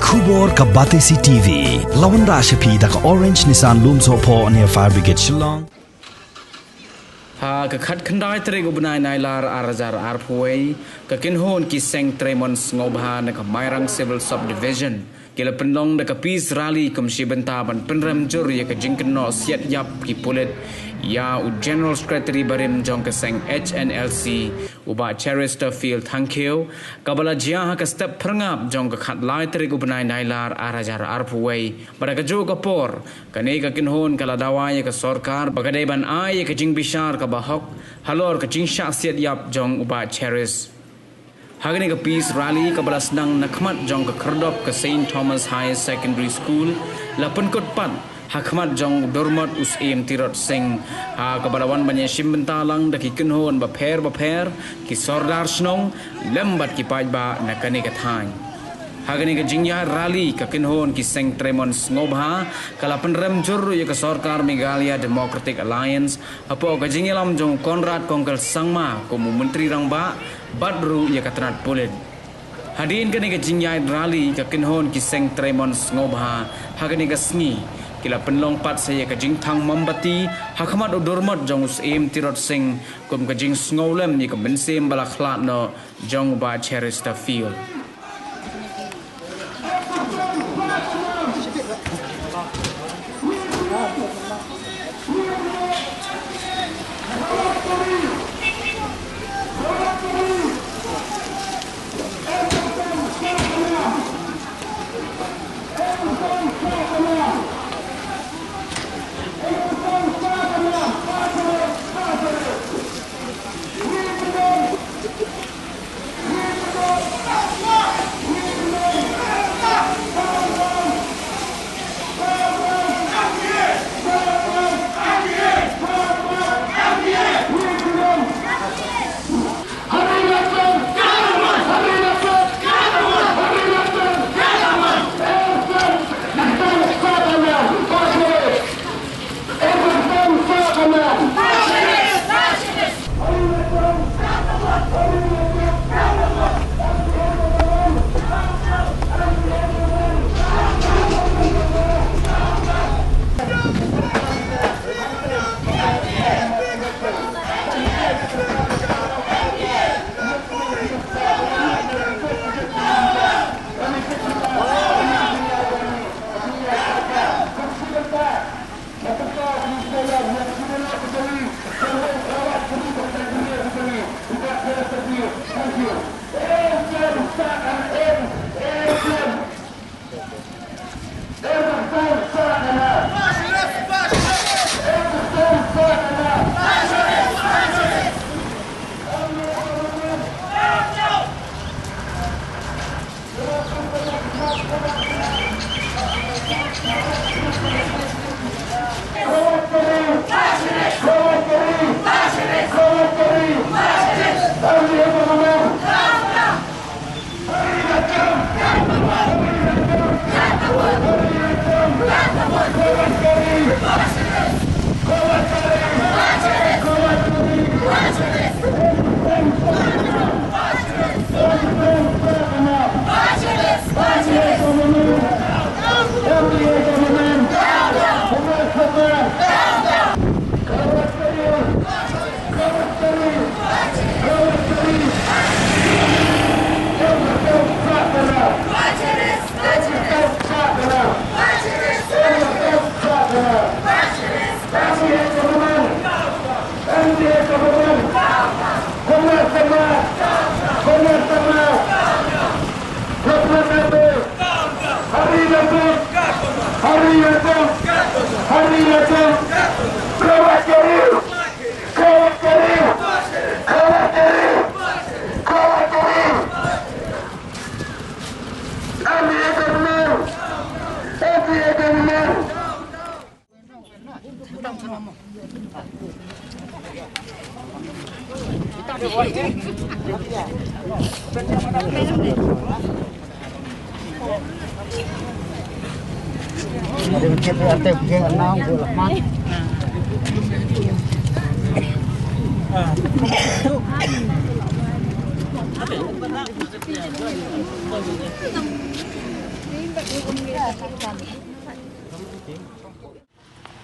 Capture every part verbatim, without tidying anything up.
Khubor ka Batesi T V. La wanrah sha phi da ka Orange Nissan Lumsohphoh near Fire Brigade Shillong. Ha ka khatkhyndai tarik u bnai Nailar ar hajar arphew wei, ka kynhun ki seng trei mon sngewbha na ka Mairang Civil Subdivision ki la pynlong da ka Peace Rally kum shi bynta ban pynrem jur ïa ka jingkynnoh siat ïap ki pulit ïa u General Secretary barim jong ka seng H N L C, u Bah Cheristerfield Thangkhiew, kaba la jia ha ka step phyrngap jong ka khatlai tarik u bnai Nailar ar hajar arphew wei. Bad ha kajuh ka por, kane ka kynhun ka la dawa ïa ka sorkar ba ka dei ban ai ïa ka jingbishar kaba hok halor ka jingshah siat ïap jong u Bah Cheris. Ha kane ka Peace Rally kaba la sdang na khmat jong ka khyrdop ka Saint Thomas Higher Secondary School, la pynkut pat ha khmat jong u Durmot u Syiem Tirot Sing, ha kaba la wan ban ïashim bynta lang da ki kynhun bapher bapher, ki sordar shnong lem bad ki paidbah na kane ka thaiñ. Ha kane ka jingïaid rally, ka kynhun ki seng trei mon sngewbha ka la pynrem jur ïa ka sorkar Meghalaya Democratic Alliance hapoh ka jingïalam jong u Conrad Kongkal Sangma kum u Myntri Rangbah bad ruh ïa ka tnat pulit. Hadien kane ka jingïaid rally, ka kynhun ki seng trei mon sngewbha ha kane ka sngi ki la pynlong pat sa ïa ka jingthang mombati ha khmat u Durmot jong u Syiem Tirot Sing kum ka jingsngew lem ïa ka mynsiem ba la khlad noh jong u Bah Cheristerfield.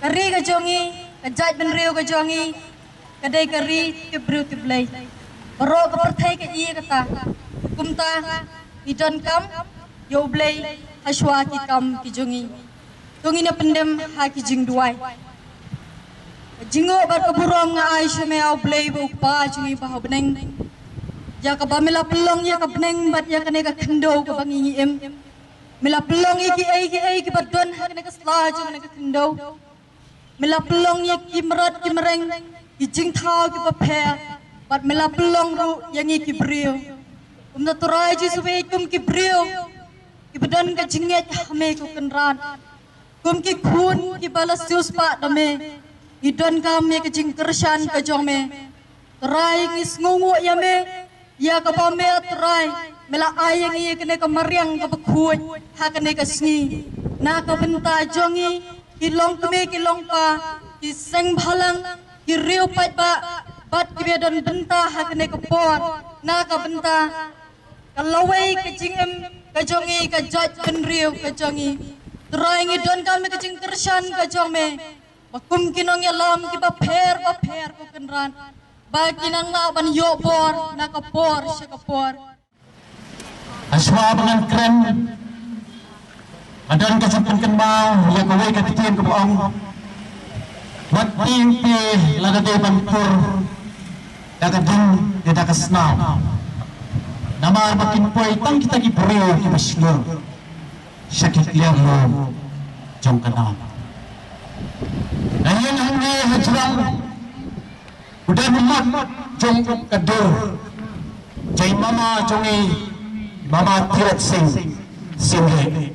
Ka ri ka jong ngi, ka jaitbynriew ka jong ngi, ka dei ka ri tip briew tip Blei. Baroh ka pyrthei ka ïohi ïa kata. Kumta, ngi donkam ïa U Blei ha shuwa ki kam ki jong ngi. To ngin ïa pyndem ha ki jingduwai. Ka jingngoh bad ka burom nga ai sha me, A U Blei, ba U Kpa jong ngi ba ha bneng. Ïa kaba me la pynlong ïa ka bneng bad ïa kane ka khyndew kaba ngi ngi im. Me la pynlong ïa kiei kiei kiba don ha kane ka sla jong kane ka khyndew. Me la pynlong ïa ki mrad ki mreng, ki jingthaw kiba pher. Bad me la pynlong ruh ïa ngi ki briew. Kumta Trai Jisu, kum ki briew kiba don ka jingngeit ha me, ko Kynrad. Kum ki khun kiba la siewspah da me, ngi donkam ïa ka jingkyrshan ka jong me. Trai, ngi sngewnguh ïa me, ïa kaba me, Trai, me la ai ïa ngi ïa kane ka mariang kaba khuid ha kane ka sngi. Na ka bynta jong ngi ki longkmie ki longpa, ki seng bhalang, ki riew paidbah, bad kiba don bynta ha kane ka por, na ka bynta ka lawei ka jingim ka jong ngi, ka jaitbynriew ka jong ngi. Trai, ngi donkam ïa ka jingkyrshan ka jong me. Ba kum ki nongïalam kiba pher ba pher, ko Kynrad, ba kin nang lah ban ïoh bor na ka por sha ka por. Ha shuwa ba ngan kren, nga don ka jingpynkynmaw ïa kawei ka ktien kaba ong, wat tieng te lada dei ban pur da ka ding ne da ka snam. Namar ba kin poi tang kita ki briew kiba shlur sha ki kliar lum jong ka nam. Nga ïeng hangne hajrong u dei u mat jong ka dur jong i mama jong i, Mama Tirot Sing Syiem.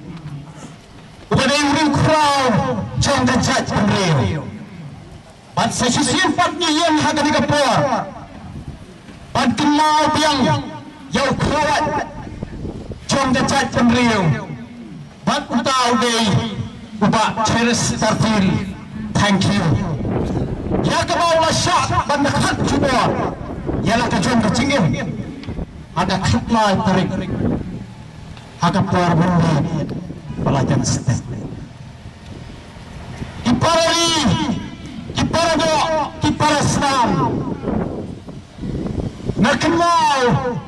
Uba dei u riewkhraw jong ka jaitbynriew. Bad sa shisien pat ngi ïeng ha kane ka por ban kynmaw biang ïa u khrawat jong ka jaitbynriew. Bad uta u dei u Bah Cheris Tortil. Thank you. Ïa kaba u la shah ban da khat jubor ïa la ka jong ka jingim ha ka khatlai tarik ha ka por mynmiet ba la jan step. Ki para ri, ki para doh, ki para snam, nga kynmaw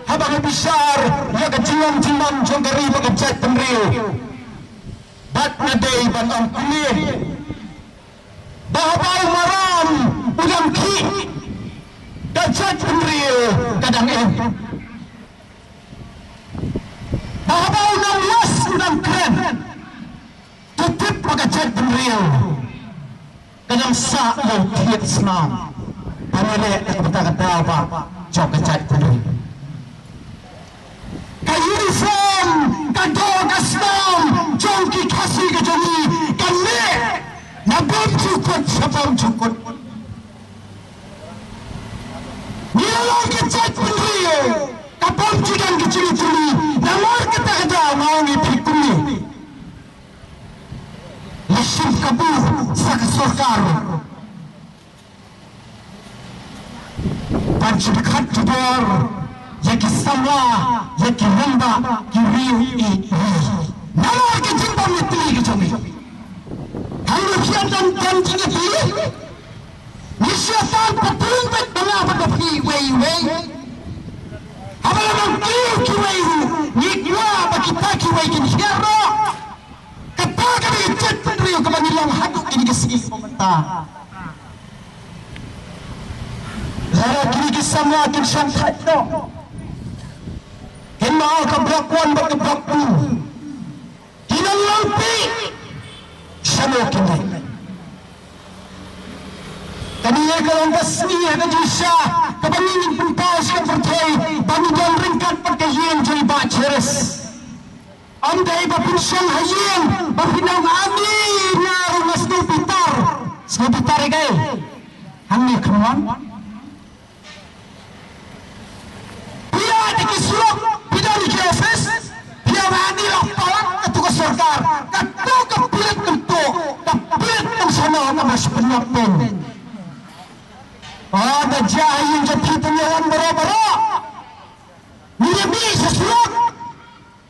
haba nga bishar ïa ka jinglong jingman jong ka ri bad ka jaitbynriew. Bad nga dei ban ong kumne, ba haba u maram u dang khih, ka jaitbynriew ka dang im. Ba haba u nongwas u dang kren, to tip ba ka jaitbynriew ka dang sah ïa u thied snam. Ba ngi leh da ka bynta ka daw ba jong ka jaitbynriew. Ka uniform, ka doh ka snam jong ki Khasi ka jong ngi kan leh na bymjukut sha bymjukut. Ngi la long ka jaitbynriew kaba bym ju don ka jingïatylli. Namar kata ka daw nga ong ïa phi kumne, la shim kabu sa ka sorkar ban shu khat jubor ïa ki samla, ïa ki rangbah, ki riew i ri. Namar ka jingbym ïatylli ka jong ngi. Hynrei phi ïa don don jingïatylli. Ngi shu ïa tan pateng beit ba nga bad ba phi iwei iwei. Haba la nang kiew kiwei ruh ngi kwah ba kita kiwei kin hiar noh. Kata ka dei ka jaitbynriew kaba ngi long haduh kine ki sngi mynta. Lada kine ki samla kin shang thait noh, kin ïoh ka block one bad ka block two. Ki nang langpih shano kin leit? Kane ka long ka sngi ha ka jingshisha kaba ngi ngin pynpaw sha ka pyrthei ba ngi don ryngkat bad ka ïing jong i Bah Cheris. Ym dei ba phin shong ha ïing ba phin ong, ani nga ruh nga sngewbitar. Sngewbitar ïa kaei? Hangne, come on. Phi ïaid ha ki surok, phi don ha ki office, phi ong ani la palat katu ka sorkar, katu ka pulit kyntu, ka pulit kyntu shano ka mas pynïap pyn. Oh, da jia ha ïing jong phi pynïawan baroh baroh. Ngi ïa mih sha surok.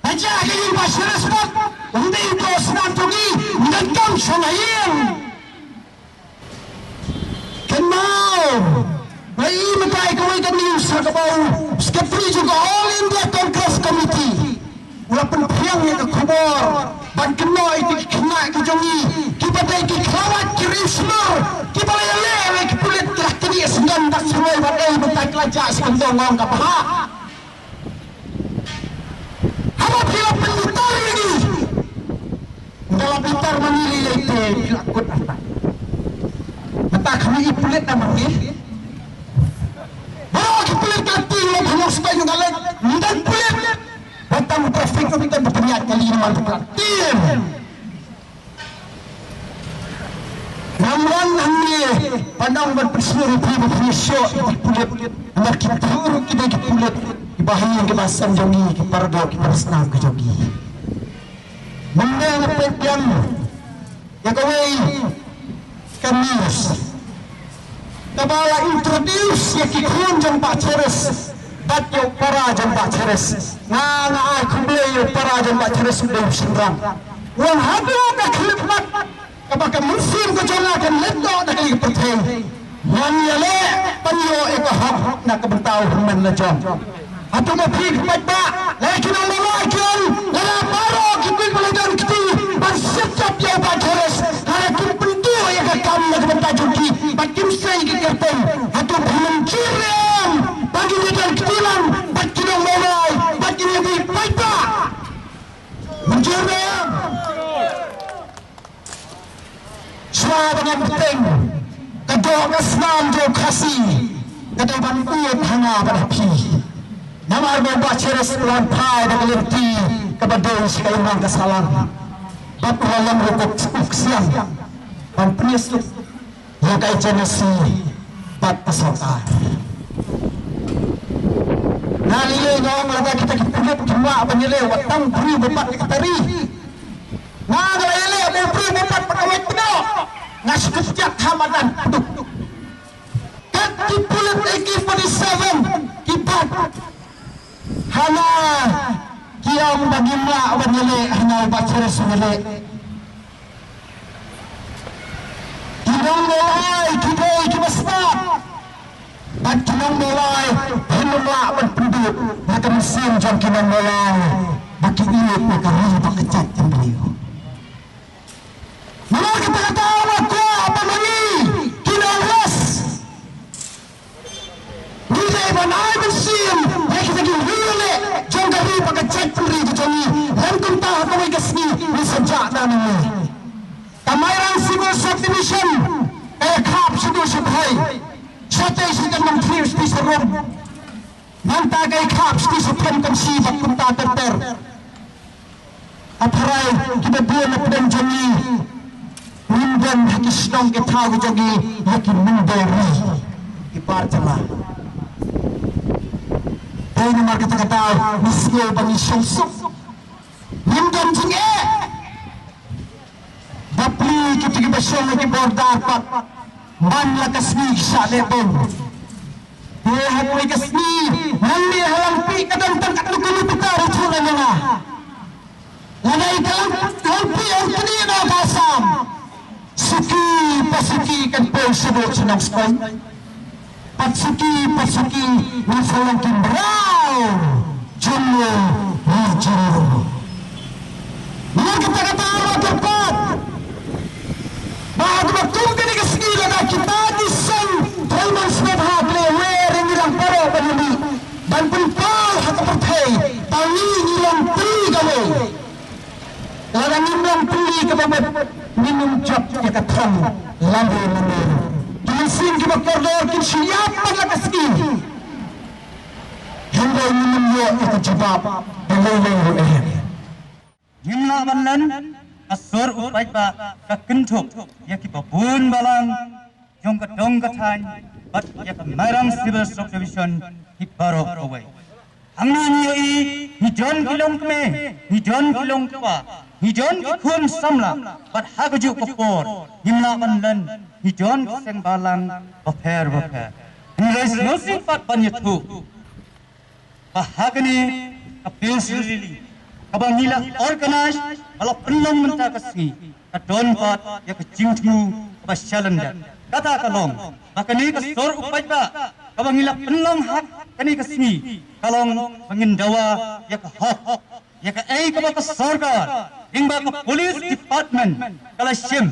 Ba Jah ka ïing Bah Cheres pat, ym dei u doh snam jong ngi, ym donkam shong ha ïing. Kynmaw, nga ïohi mynta ïa kawei ka news ha kaba u secretary jong ka All India Congress Committee u la pynphriang ïa ka khubor ban kynnoh ïa ki khynnah ki jong ngi kiba dei ki khlawait ki riewshlur kiba la ïaleh ïa ki pulit, ki la knieh syndon bad suroi bad ei mynta ki la jah sha kyndong, ong ka bha. Haba phi la pynbitar ïa ngi, ynda la bitar ma ngi lei lei te phi la kut artat. Mynta khmih i pulit na ma ngi. Baroh ki pulit ka la tieng, la pynlong spei jong ka leit, ym don pulit. Ba tang u traffic, ym don ba pynïaid kali, namar ba ka la tieng. Ngam wan hangne ban ong ban pynsngew ïa phi ba phi ïashoh ïa ki pulit, namar ki briew ruh ki dei ki pulit, kiba ha ïing kiba ha sem jong ngi, ki para doh ki para snam ka jong ngi. Mynne nga peit biang ïa kawei ka news kaba la introduce ïa ki khun jong Bah Cheres bad ïa u para jong Bah Cheres. Nga, nga ai khublei ïa u para jong Bah Cheres, u dei u shynrang. U ong haduh ka khyllipmat kaba ka mynsiem ka jong nga kan leit noh na ka liang ka pyrthei, ngan ïaleh ban ïoh ïa ka hok na ka bynta u hynmen la jong. Hato ma phi ki paidbah, lada ki nongmawlai ki ong, lada baroh ki kwah ban leit don kti ban siat jop ïa u Bah Cheres, lada kim pynduh ïa ka kam na ka bynta jong ki bad kim sei ïa ki kyrteng, hato phi mynjur ne em ba ngin ïa don kti lang bad ki nongmawlai bad ngin ïa dei paidbah? Mynjur ne em? Shuwa ba ngan bteng, ka doh ka snam jong u Khasi ka dei ban ud ha nga bad ha phi. Namar ba u Bah Cheres u wan phai da ka lynti kaba dei sha ka imlang ka sahlang bad u la long ruh u ksiang ban pynïasuk ïa ka agency bad ka sorkar. Nga lei lei nga ong lada kita ki pulit kim lah ban ïaleh wat tang briew ba bat ïa ka tari. Nga, nga la ïaleh ba u briew ba bat ba ka wait pyndoh. Nga shu kyntiat ha madan pduk. Kat ki pulit A K forty-seven ki bat. Hana ki ong ba ngim lah ban ïaleh, hana u Bah Cheres u ïaleh. Ki nongmawlai ki dei kiba stad. Bad ki nongmawlai phin ym lah ban pynduh na ka mynsiem jong ki nongmawlai ba ki ïeit ïa ka ri bad ka jaitbynriew. Namar kata kata nga kwah ba ma ngi ki nongres ngi dei ban ai mynsiem ïa kita ki riewleh jong ka ri bad ka jaitbynriew ka jong ngi. Lem kumta ha kawei ka sngi ngi sa jah na ngi. Ka Mairang Civil Subdivision ka ïa khap shaduh shaphai. Shatei shi kan nang thriu shati sharum. Nangta ka ïa khap shati shathom kam shi bad kumta ter ter. Ha pharai kiba bun na pdeng jong ngi. Ngim don ha ki shnong ki thaw ki jong ngi ïa ki mynder ri. Ki bar jala. Dei namar kata kata ngi sngew ba ngi shong suk. Ngim don jingeh. Bapli kito kiba shong ha ki border pat man la ka sngi ki shah leh bom. Te ha kawei ka sngi nangne ha Langpih ka don tang katno kilometer ha jrong na nga. Lada i ka Lang, Langpih ong kane na ka Assam. Suki pa suki kan poi shaduh sha Nongstoiñ. Pat suki, pat suki, ngi sa long ki mraw jong u, jong u. Namar kata kata ruh kyrpad ba ha kaba kum kane ka sngi lada kita ki seng trai man sngewbha ki la wer ïa ngi lang baroh ban ïa mih ban pynpaw ha ka pyrthei ba ngi ngi long tylli kawei. Lada ngim long tylli kaba mut ngin ym jop ïa ka thong lane lane. Ki mynsiem kiba kordor kin shu ïap man la ka sngi. Hynrei ngin ym ïoh ïa ka jubab da lei lei ruh em. Ngim lah ban len, ka sur u paidbah ka kynthup ïa kiba bun balang jong ka dong ka thaiñ bad ïa ka Mairang Civil Subdivision hi baroh kawei. Hangne ngi ïohi ngi don ki longkmie, ngi don ki longkpa, ngi don ki khun samla bad ha kajuh ka por ngim lah ban len, ngi don ki seng balang bapher bapher. Hynrei sngewsih pat ban ïathuh ba ha kane ka Peace Rally kaba ngi la organize ba la pynlong mynta ka sngi, ka don pat ïa ka jingthmu kaba shalyndet. Kata ka long ba kane ka sor u paidbah kaba ngi la pynlong ha kane ka sngi ka long ba ngin dawa ïa ka hok, ïa kaei kaba ka sorkar lyngba ka police department ka la shim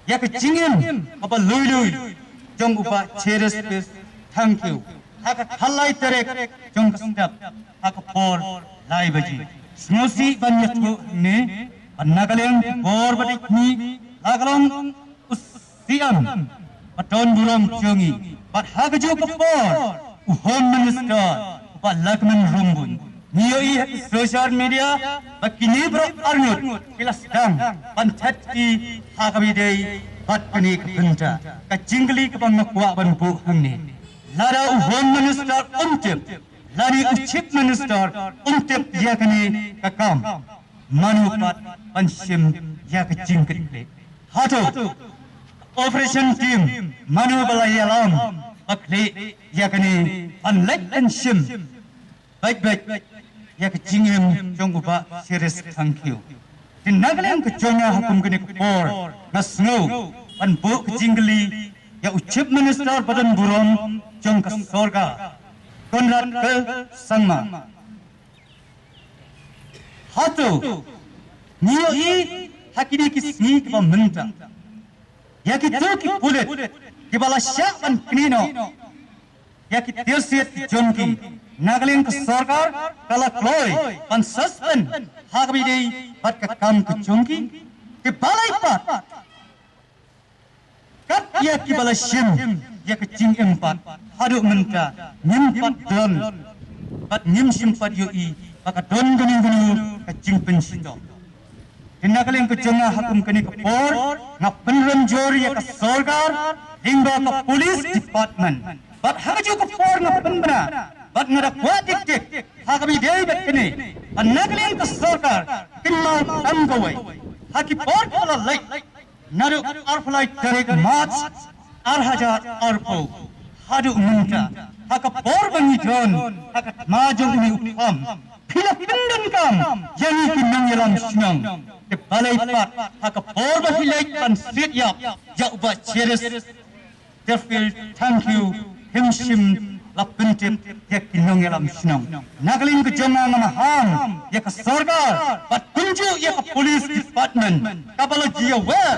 ïa ka jingim kaba lui lui jong u Bah Cheristerfield Thangkhiew ha ka khatlai tarik jong ka step ha ka por lai baje. Sngewsih ban ïathuh hangne ba na ka liang ki bor ba dei kine la ka long u C M ba don burom jong ngi, bad ha kajuh ka por u Home Minister u Bah Lahkmen Rymbui. Ngi ïohi ha ki social media ba kine baroh arngut ki la sdang ban thet ki ha kaba ïadei bad kane ka bynta. Ka jingkylli kaba nga kwah ban buh hangne, lada u Home Minister um tip lane u Chief Minister um tip ïa kane ka kam, mano pat ban shim ïa ka jingkitkhlieh? Hato operation team mano ba la ïalam ba khlieh ïa kane ban leit ban shim beit beit ïa ka jingim jong u Bah Cheristerfield Thangkhiew? Te na ka liang ka jong nga ha kum kane ka por nga sngew ban buh ka jingkylli ïa u Chief Minister ba don burom jong ka sorkar, Conrad K Sangma. Hato ngi ïohi ha kine ki sngi kiba mynta ïa kito ki pulit kiba la shah ban knieh noh ïa ki tiarsiat ki jong ki? Na ka liang ka sorkar ka la kloi ban suspend ha kaba ïadei bad ka kam ka jong ki. Te balei pat kat ïa kiba la shim ïa ka jingim pat haduh mynta ngim pat don bad ngim shym pat ïohi ba ka don kano kano ka jingpynshitom. Te na ka liang ka jong nga ha kum kane ka por nga pynrem jur ïa ka sorkar lyngba ka police department bad ha kajuh ka por nga pynbna bad nga da kwah dik dik ha kaba ïadei bad kane, ba na ka liang ka sorkar kin map tam kawei ha ki por kiba la leit. Naduh arphew lai tarik March ar hajar arphew haduh mynta, ha ka por ba ngi don ha ka thma jong une u khlam, phi la pyndonkam ïa ngi ki nongïalam shnong. Te balei pat ha ka por ba phi leit ban siat ïap ïa u Bah Cheristerfield Thangkhiew phim shym la pyntip ïa ki nongïalam shnong? Na ka liang ka jong nga nga maham ïa ka sorkar bad kumjuh ïa ka police department kaba la jia wer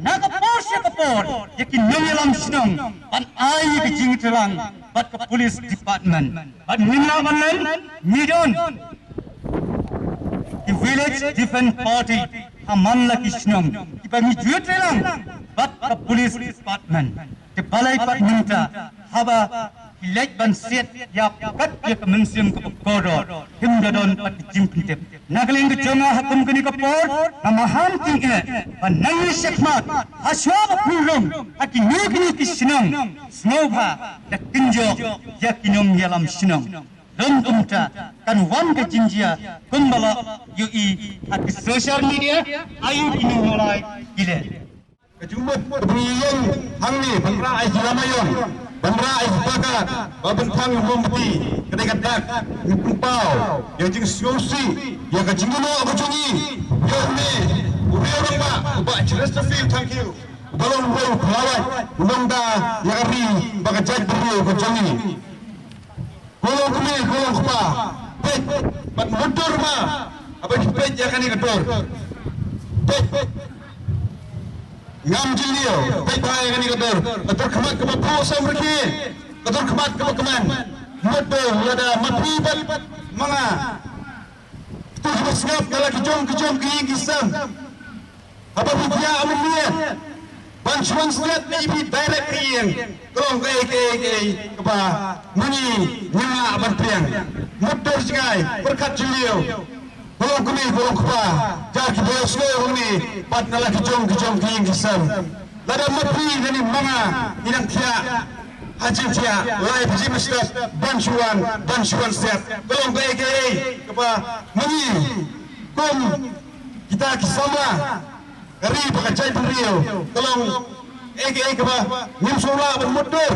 na ka por sha ka por ïa ki nongïalam shnong ban ai ïa ka jingtreilang bad ka police department. Bad ngim lah ban len, ngi don ki Village Defence Party ha man la ki shnong kiba ngi ju treilang bad ka police department. Te balei pat mynta haba ki leit ban siat ïap kat ïa ka mynsiem kaba kordor, kim da don pat ka jingpyntip? Na ka liang ka jong nga ha kum kane ka por nga maham tyngeh ba nang ïa shakhmat ha shuwa ba pynrung ha kino kino ki shnong, sngewbha da kynjoh ïa ki nongïalam shnong. Lym kumta kan wan ka jingjia kumba la ïohi ha ki social media, ayu ki nongmulai ki leh. Ka jingmut kaba ngi ïeng hangne ban rah ïa ki lama ïong, ban rah ïa ki pakat, ba ban thang ïa u mombati, ka dei ka dak ngi pynpaw ïa ka jingsngewsih ïa ka jingïaroh ka jong ngi ïa une u riew rangbah u Bah Cheristerfield Thangkhiew, uba long uwei u paidbah, u nongda ïa ka ri bad ka jaitbynriew ka jong ngi. Ko longkmie, ko longkpa, peit bad mutdur ma, haba phi peit ïa kane ka dur. Peit, ngam jylliew, peit bha ïa kane ka dur. Ka dur khmat kaba phuh samrkhie, ka dur khmat kaba kmen. Mutdur, lada ma phi bad ma nga, kito kiba sngap na la ki jong ki jong ki ïing ki sem, haba phi thiah ha mynmiet ban shu wan siat na ïa phi direct ha ïing, ka long kaei kaei kaei kaba ma ngi ngim lah ban pdiang. Mutdur jngai, pyrkhat jylliew. Ko longkmie, ko longkpa, jar ki ba ïohsngew hangne bad na la ki jong ki jong ki ïing ki sem. Lada ma phi lane ma nga ngi dang thiah ha jingthiah lai baje mynstep ban shu wan, ban shu wan siat, ka long kaei kaei kaba ma ngi kum kita ki samla ka ri bad ka jaitbynriew, ka long kaei kaei kaba ngim sngewlah ban mutdur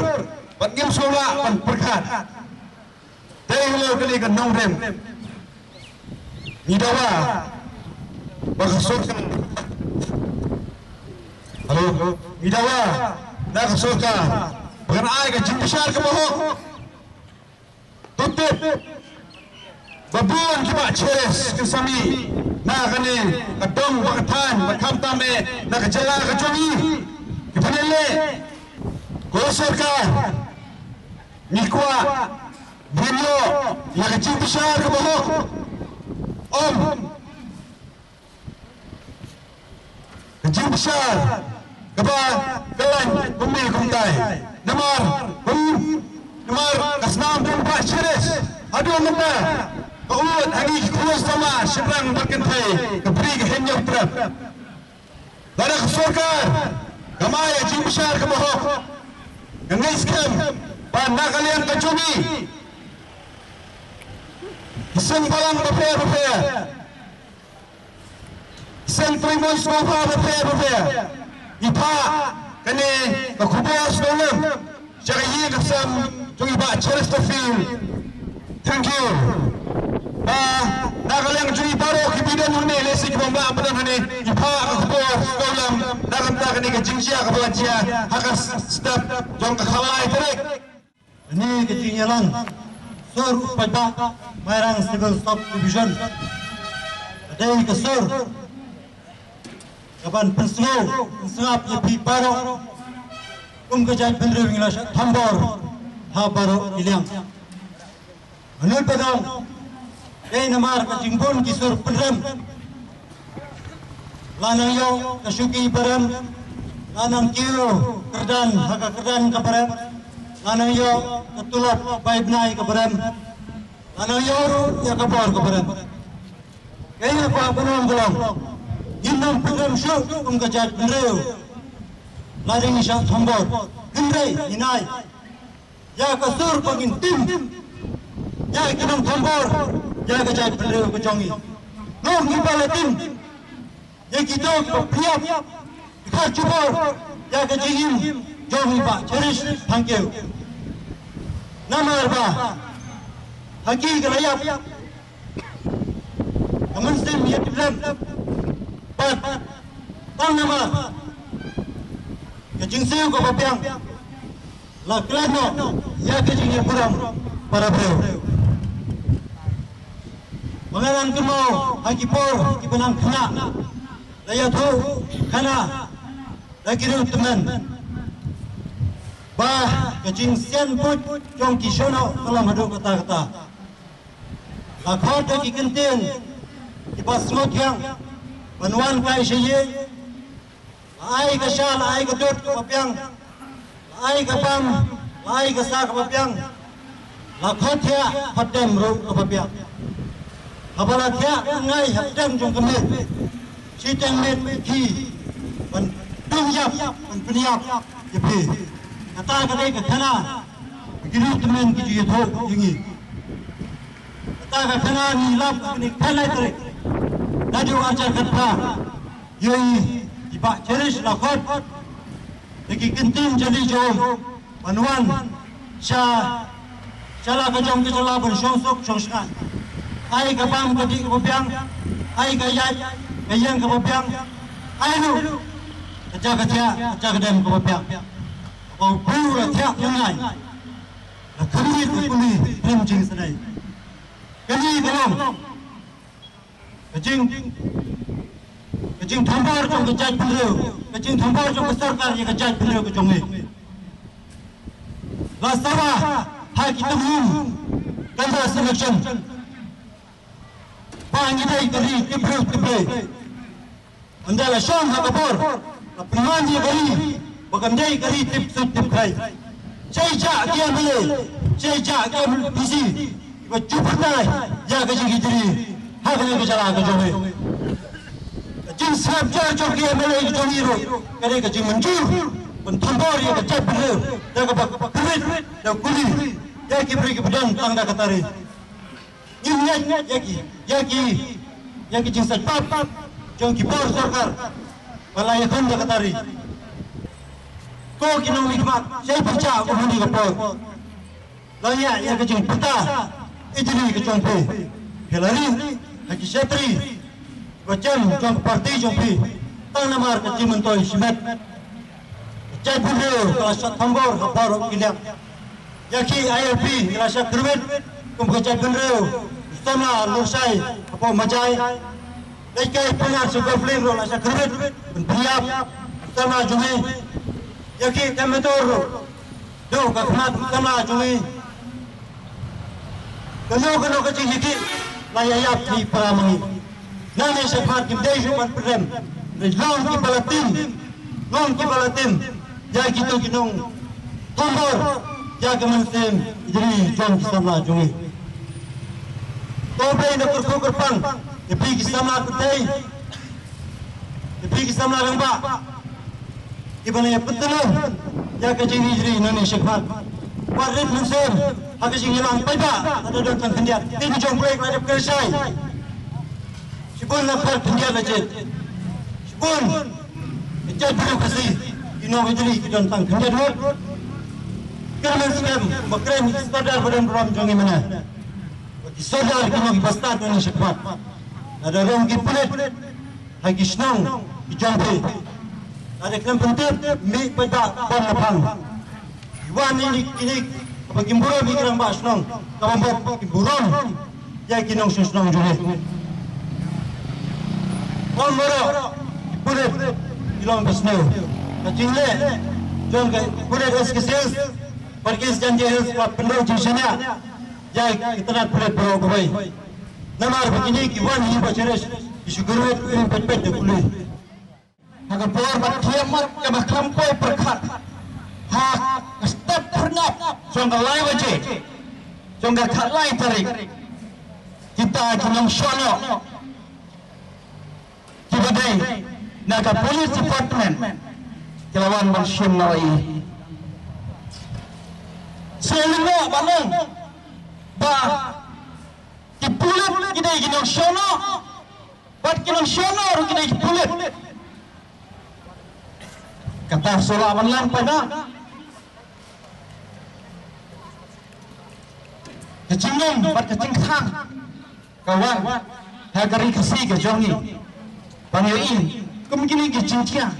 bad ngim sngewlah ban pyrkhat. Dei halor kane ka nongrim Ngi dawa ba ka sorkar, halo, ngi dawa na ka sorkar ba kan ai ka jingbishar kaba hok. To tip ba bun ki bah Cherish kin sa mih na kane ka dong ba ka thaiñ, ba khamtam eh na ka jylla ka jong ngi. Ki pynleh ko sorkar, ngi kwah ba ïoh ïa ka jingbishar kaba hok. Ym ka jingbishar kaba ka lain kumne kumtai. Namar, hmm, namar ka snam dong bah Cherish haduh mynta ka ud ha ngi ki khun samla shynrang bad kynthei, ka bri ka hynñiew trep. Lada ka sorkar kam ai ka jingbishar kaba hok, nga ngeit skhem ba na ka liang ka jong ngi, ki seng balang bapher bapher, seng trei mon sngewbha bapher bapher, i phah kane ka khubor sngewlem sha ka ïing ka sem jong i bah Cheristerfield. Thank you. Ba na ka liang jong i baroh kiba don hangne, lehse kiba ym lah ban don hangne, i phah ka khubor sngewlem na ka bynta kane ka jingjia kaba la jia ha ka step jong ka khatlai tarik. Kane ka jingïalang sur u paidbah Mairang Civil Sub Division ka dei ka sur kaban pynsngew pynsngap ïa phi baroh. Kum ka jaitbynriew ngi la shah thombor ha baroh ki liang. Mano ba dang dei namar ka jingbun ki sur pynrem. La nang ïoh ka shuki barem, la nang kiew kyrdan ha ka kyrdan ka barem, la nang ïoh ka tulop bai bnai ka barem, la nang ïoh ruh ïa ka bor ka barem. Kaei kaba nang ba long, ngin nang pynrem shuh kum ka jaitbynriew. Lada ngi shah thombor, hynrei ngin ai ïa ka sur ba ngin tim ïa ki nongthombor ïa ka jaitbynriew ka jong ngi. Long ngi ba la tim ïa kito kiba pynïap, ki khar jubor ïa ka jingim jong i bah Cherish Thangkhiew. Namar ba ha ki ka la ïap ka mynsiem ïatiplem bad tang namar ka jingsiew kaba biang la klet noh ïa ka jingïaburom para briew. Ba nga nang kynmaw ha ki por kiba nang khynnah, la ïathuh khana da ki riew tymmen ba ka jingsian buit jong ki shnong ka long haduh katta katta. La khot da ki kyntien kiba sngewthiang ban wan kai sha ïing. La ai ka sha, la ai ka dud kaba biang, la ai ka bam, la ai ka sa kaba biang, la khot thiah khot dem ruh kaba biang. Haba la thiah ka ngai ha pdeng jong ka miet, shiteng miet ki ban dung ïap, ban pynïap ïa phi. Kata ka dei ka khana ba ki riew tymmen ki ju ïathuh ïa ngi. Kata ka khana ngi lap ha kane ka khatlai tarik Naduh arhajar khatphra, ïohi i bah Cherish la khot da ki kyntien jali jong u ban wan sha, sha la ka jong ka jylla ban shong suk shong sngap. Ai ka bam ka dih kaba biang, ai ka ïaid ka ïeng kaba biang, ai ruh ka ja ka thiah ka ja ka dem kaba biang. Ba u briew la thiah lyngngai, la khmih ka kuli pynjing sdei. Kane ka long ka jing, ka jingthombor jong ka jaitbynriew, ka jingthombor jong ka sorkar ïa ka jaitbynriew ka jong ngi. La sawa ha ki tymmen canvass election ba ngi dei ka ri tip briew tip Blei. Ynda la shong ha ka bor, la pynman ïa ka ri ba kan dei ka ri tip sut tip khlaiñ. Shai jah ki M L A, shai jah ki M P C kiba ju pyntai ïa ka jingkit jingri ha kane ka jylla ka jong ngi. Ka jingsngap jar jong ki M L A ka jong ngi ruh ka dei ka jingmynjur ban thombor ïa ka jaitbynriew da kaba kyrpit da kuli ïa ki briew kiba don tang da kata ri. Ngim ngeit ïa ki, ïa ki, ïa ki jingsaitpap jong ki bor sorkar ba la ïakhun da kata ri. Ko ki nongmihkhmat, shai pyrshah ko hynrei ka por. La ïa, ïa ka jingpyrta ijli ka jong phi. Phi la ri, ha ki shatri ba jem jong ka party jong phi, tang namar ka jingmyntoi shimet. Ka jaitbynriew ka la shah thombor ha baroh ki liang. Ïa ki I L P ki la shah kyrwit kum ka jaitbynriew u samla Lurshai hapoh Majai. Leit kai Pynïar sha Golf Link ruh la shah kyrwit, pynïap u samla jong ngi. Ïa ki Coimbatore ruh, duh ka khmat u samla jong ngi. Kano kano ka jingïakhih la ïa ïap hi para ma ngi. Nangne shakhmat kim dei shuh ban pynrem. Long kiba la tim, long kiba la tim ïa kito ki nongthombor ïa ka mynsiem ïa jong ki samla jong ngi. To Blei un kyrkhu kyrpang ïa phi ki samla kynthei, ïa phi ki samla rangbah kiba la ïa pyntngen ïa ka jingri jri nangne shakhmat. Wat rit mynsiem ha ka jingïalang paidbah, lada don tang khyndiat. Ki jong U Blei ka la dep kyrshai. Shibun na khar khyndiat la jied. Shibun ka jaitbynriew Khasi, ki nongri jri ki don tang khyndiat ngut. Kyrmen skhem ba kren ki sordar ba don burom jong ngi mynne, ki sordar ki nong ki bastad nangne shakhmat. Lada rung ki pulit ha ki shnong ki jong phi, lada khlem pyntip mih paidbah bun la phang. Ki wan ïa kine, kine ba kim burom ïa ki rangbah shnong, kaba mut kim burom ïa ki nongshong shnong jong ngi. Ym baroh ki pulit ki long basniew. Ka jingleh jong ka pulit East Khasi Hills bad East Jaintia Hills ka pynrung jingshaniah ïa ki tnat pulit baroh kawei. Namar ba kine ki wan hi ba syrich ki shu kyrwit, kyrwit peit peit da kuli. Ha ka por ba thiah mat kaba khlem poi pyrkhat, ha ka step phyrnap jong ka lai baje jong ka khatlai tarik, kita ki nongshong noh kiba dei na ka police department ki la wan ban shim noh ïa i. Sngewbha ba long ba ki pulit ki dei ki nongshong noh, bad ki nongshong noh ruh ki dei ki pulit. Kata shu lah ban long paidbah. Ka jingngam bad ka jingkhang ka wan ha ka ri Khasi ka jong ngi. Ban ïohi kum kine ki jingkhang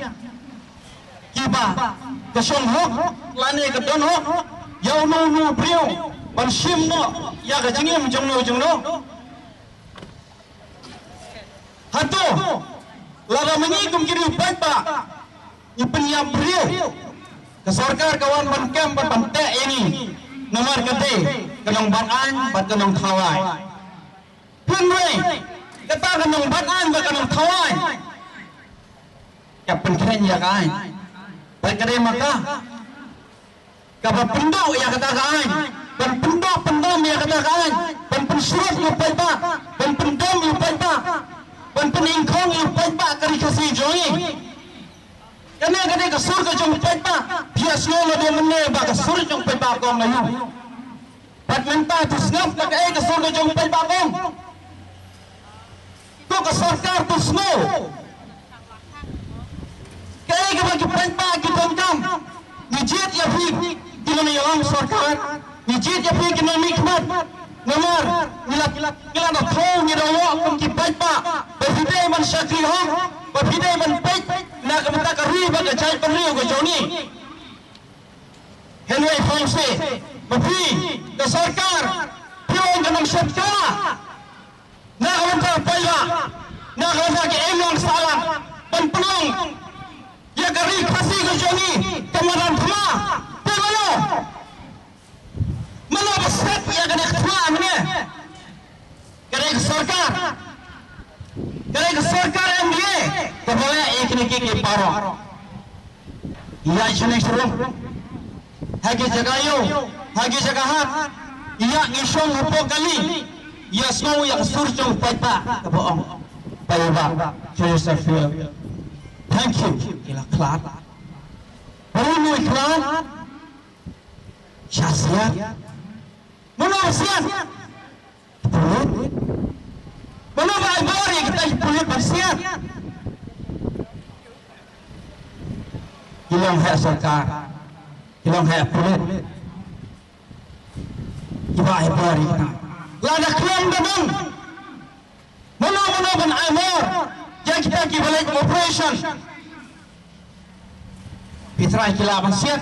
kiba ka shong hok lane ka don hok ïa uno uno u briew ban shim noh ïa ka jingim jong uno jong uno. Hato lada ma ngi kum ki riew paidbah ngi pynïap briew, ka sorkar ka wan ban kem bad ban teh ïa ngi namar ka dei ka nongbat aiñ bad ka nongthaw aiñ. Hynrei kata ka nongbat aiñ bad ka nongthaw aiñ ka pynkheiñ ïa ka aiñ. Bad ka dei ma ka kaba pynduh ïa kata ka aiñ, ban pynduh pyndam ïa kata ka aiñ, ban pynshrut ïa u paidbah, ban pyndam ïa u paidbah, ban pyningkhong ïa u paidbah ka ri Khasi jong ngi. Kane ka dei ka sur ka jong u paidbah. Phi ïa sngew lade mynne ba ka sur jong u paidbah ka ong aïu? Bad mynta to sngap, kaei ka sur ka jong u paidbah ka ong? Ko ka sorkar to sngew. Kaei kaba ki paidbah ki donkam? Ngi jied ïa phi ki nongïalam sorkar, ngi jied ïa phi ki nongmihkhmat. Namar ngi la, ngi la da thaw, ngi da wad kum ki paidbah ba phi dei ban shakri hok, ba phi dei ban peit na ka bynta ka ri bad ka jaitbynriew ka jong ngi. Hynrei phi ong shi ba phi, ka sorkar, phi long ka nongshad kawa na ka bynta paidbah, na ka bynta ka imlang sahlang, ban pynlong ïa ka ri Khasi ka jong ngi ka madan thma. Te mano, mano ba set ïa kane ka thma mynne? Ka dei ka sorkar, ka dei ka sorkar M D A kaba leh ïa kine ki, ki baroh. Ïa shane sharum, ha ki jaka ïew, ha ki jaka hat, ïa ngi shong hapoh kali, ïa sngew ïa ka sur jong u paidbah kaba ong, paidbah, Joseph Phil, thank you. Ki la khlad. Baroh ngi khlad. Sha siat. Mano ba siat? Pulit. Mano ba ai bor ïa kita ki pulit ba siat? Ki long ha sorkar, ki long ha pulit. Kiba ai bor ïa kita. Lada khlem da don Mano mano ban ai mor ïa kita kiba leit operation. Phi trai ki lah ban siat.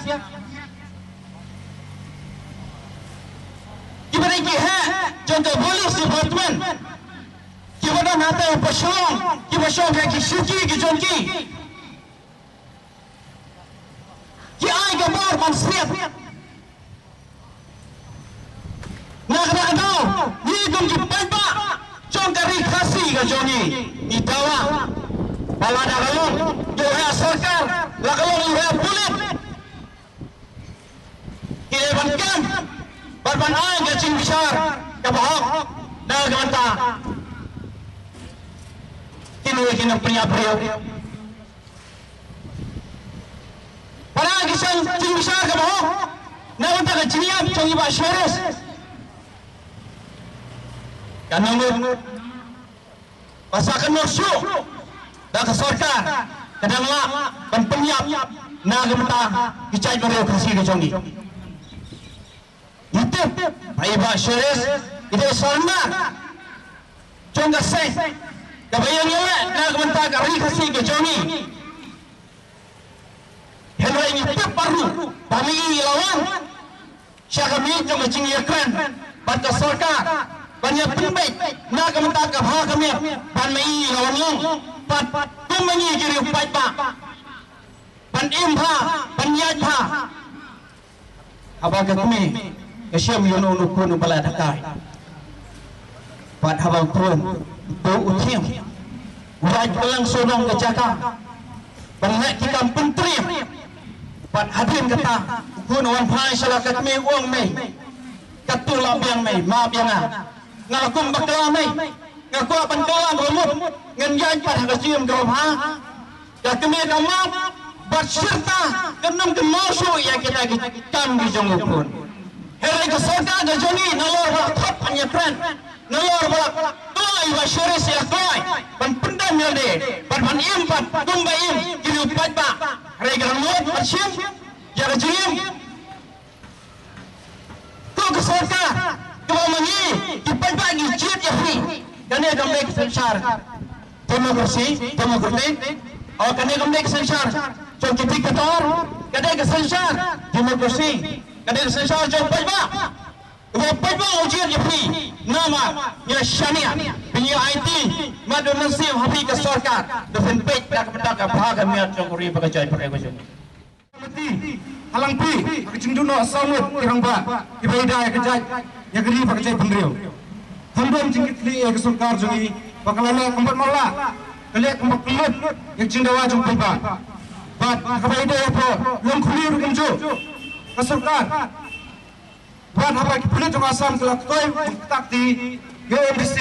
Kiba dei ki heh jong ka police department, kiba don hatai ha Shillong, kiba shong ha ki shuki ki jong ki, ki ai ka bor ban siat. Na kata ka daw, ngi kum ki paidbah jong ka ri Khasi ka jong ngi, ngi dawa ba lada ka long ïa u heh sorkar, la ka long ïa u heh pulit, ki dei ban kem bad ban ai ka jingbishar kaba hok na ka bynta kine ki nongpynïap briew. Para ki seng jingbishar kaba hok na ka bynta ka jingïap jong i Bah Sharif. Ka nongut ba sa kynnoh shuh da ka sorkar ka dang lah ban pynïap na ka bynta ki jaitbynriew Khasi ka jong ngi. Ngi tip ba i Bah Sharif i dei i surrender jong ka seng kaba ïeng ïaleh na ka bynta ka ri Khasi ka jong ngi. Hynrei ngi tip baroh ba ma i i la wan sha ka miet jong ka jingïakren bad ka sorkar ban ïa pynbeit na ka bynta ka bha ka miat, bad ma i i la wan long pat kum ma ngi ki riew paidbah ban im bha, ban ïaid bha. Haba ka kmie ka shem ïa uno uno u khun uba la dakaid, bad haba u khun u tuh u thiang, u ïaid beit lang sha u nong ka jaka ban leh ki kam pyntriem. Bad hadien kata u khun u wan phai sha la ka kmie u ong, mei, katto la biang mei, ma biang nga. Nga la kum bakla mei. Nga kwah ban kylla ka mut ngan ïaid pat ha ka jingim kaba bha. Ka kmie ka map bad shirta kan ym kynmaw shuh ïa kita ki kam ki jong u khun. Hynrei ka sorkar ka jong ngi nalor ba la thop ban ïakren, nalor ba la kloi, i Bah Sharif ïa kloi ban pyndem ïa lade bad ban im pat kum ba im ki riew paidbah. Hynrei ka la mut ban shim ïa ka jingim. Ko ka sorkar kaba ma ngi ki paidbah ngi jied ïa phi, kane kam dei ka synshar democracy, democratic? O kane kam dei ka synshar jong ki dictator? Ka dei ka synshar democracy, ka dei ka synshar jong paidbah. Kaba paidbah u jied ïa phi, namar ngi la shaniah ba ngi aiti mat ba mynsiem ha phi ka sorkar da phin peit na ka bynta ka bha ka miat jong ka ri bad ka jaitbynriew ka jong ngi. Mati, ha lang phi, ha ka jingduh noh saw ngut ki rangbah kiba ïada ïa ka jait, ïa ka ri bad ka jaitbynriew. Kham don jingkitkhlieh ïa ka sorkar jong ngi ba ka la leh kumba mala, ka leh kumba kyllut ïa ka jingdawa jong paidbah. Bad ha kaba ïadei hapoh Longkhuli ruh kumjuh, ka sorkar Bad haba ki pulit jong Assam ki la koi bad ki takti ïa u M D C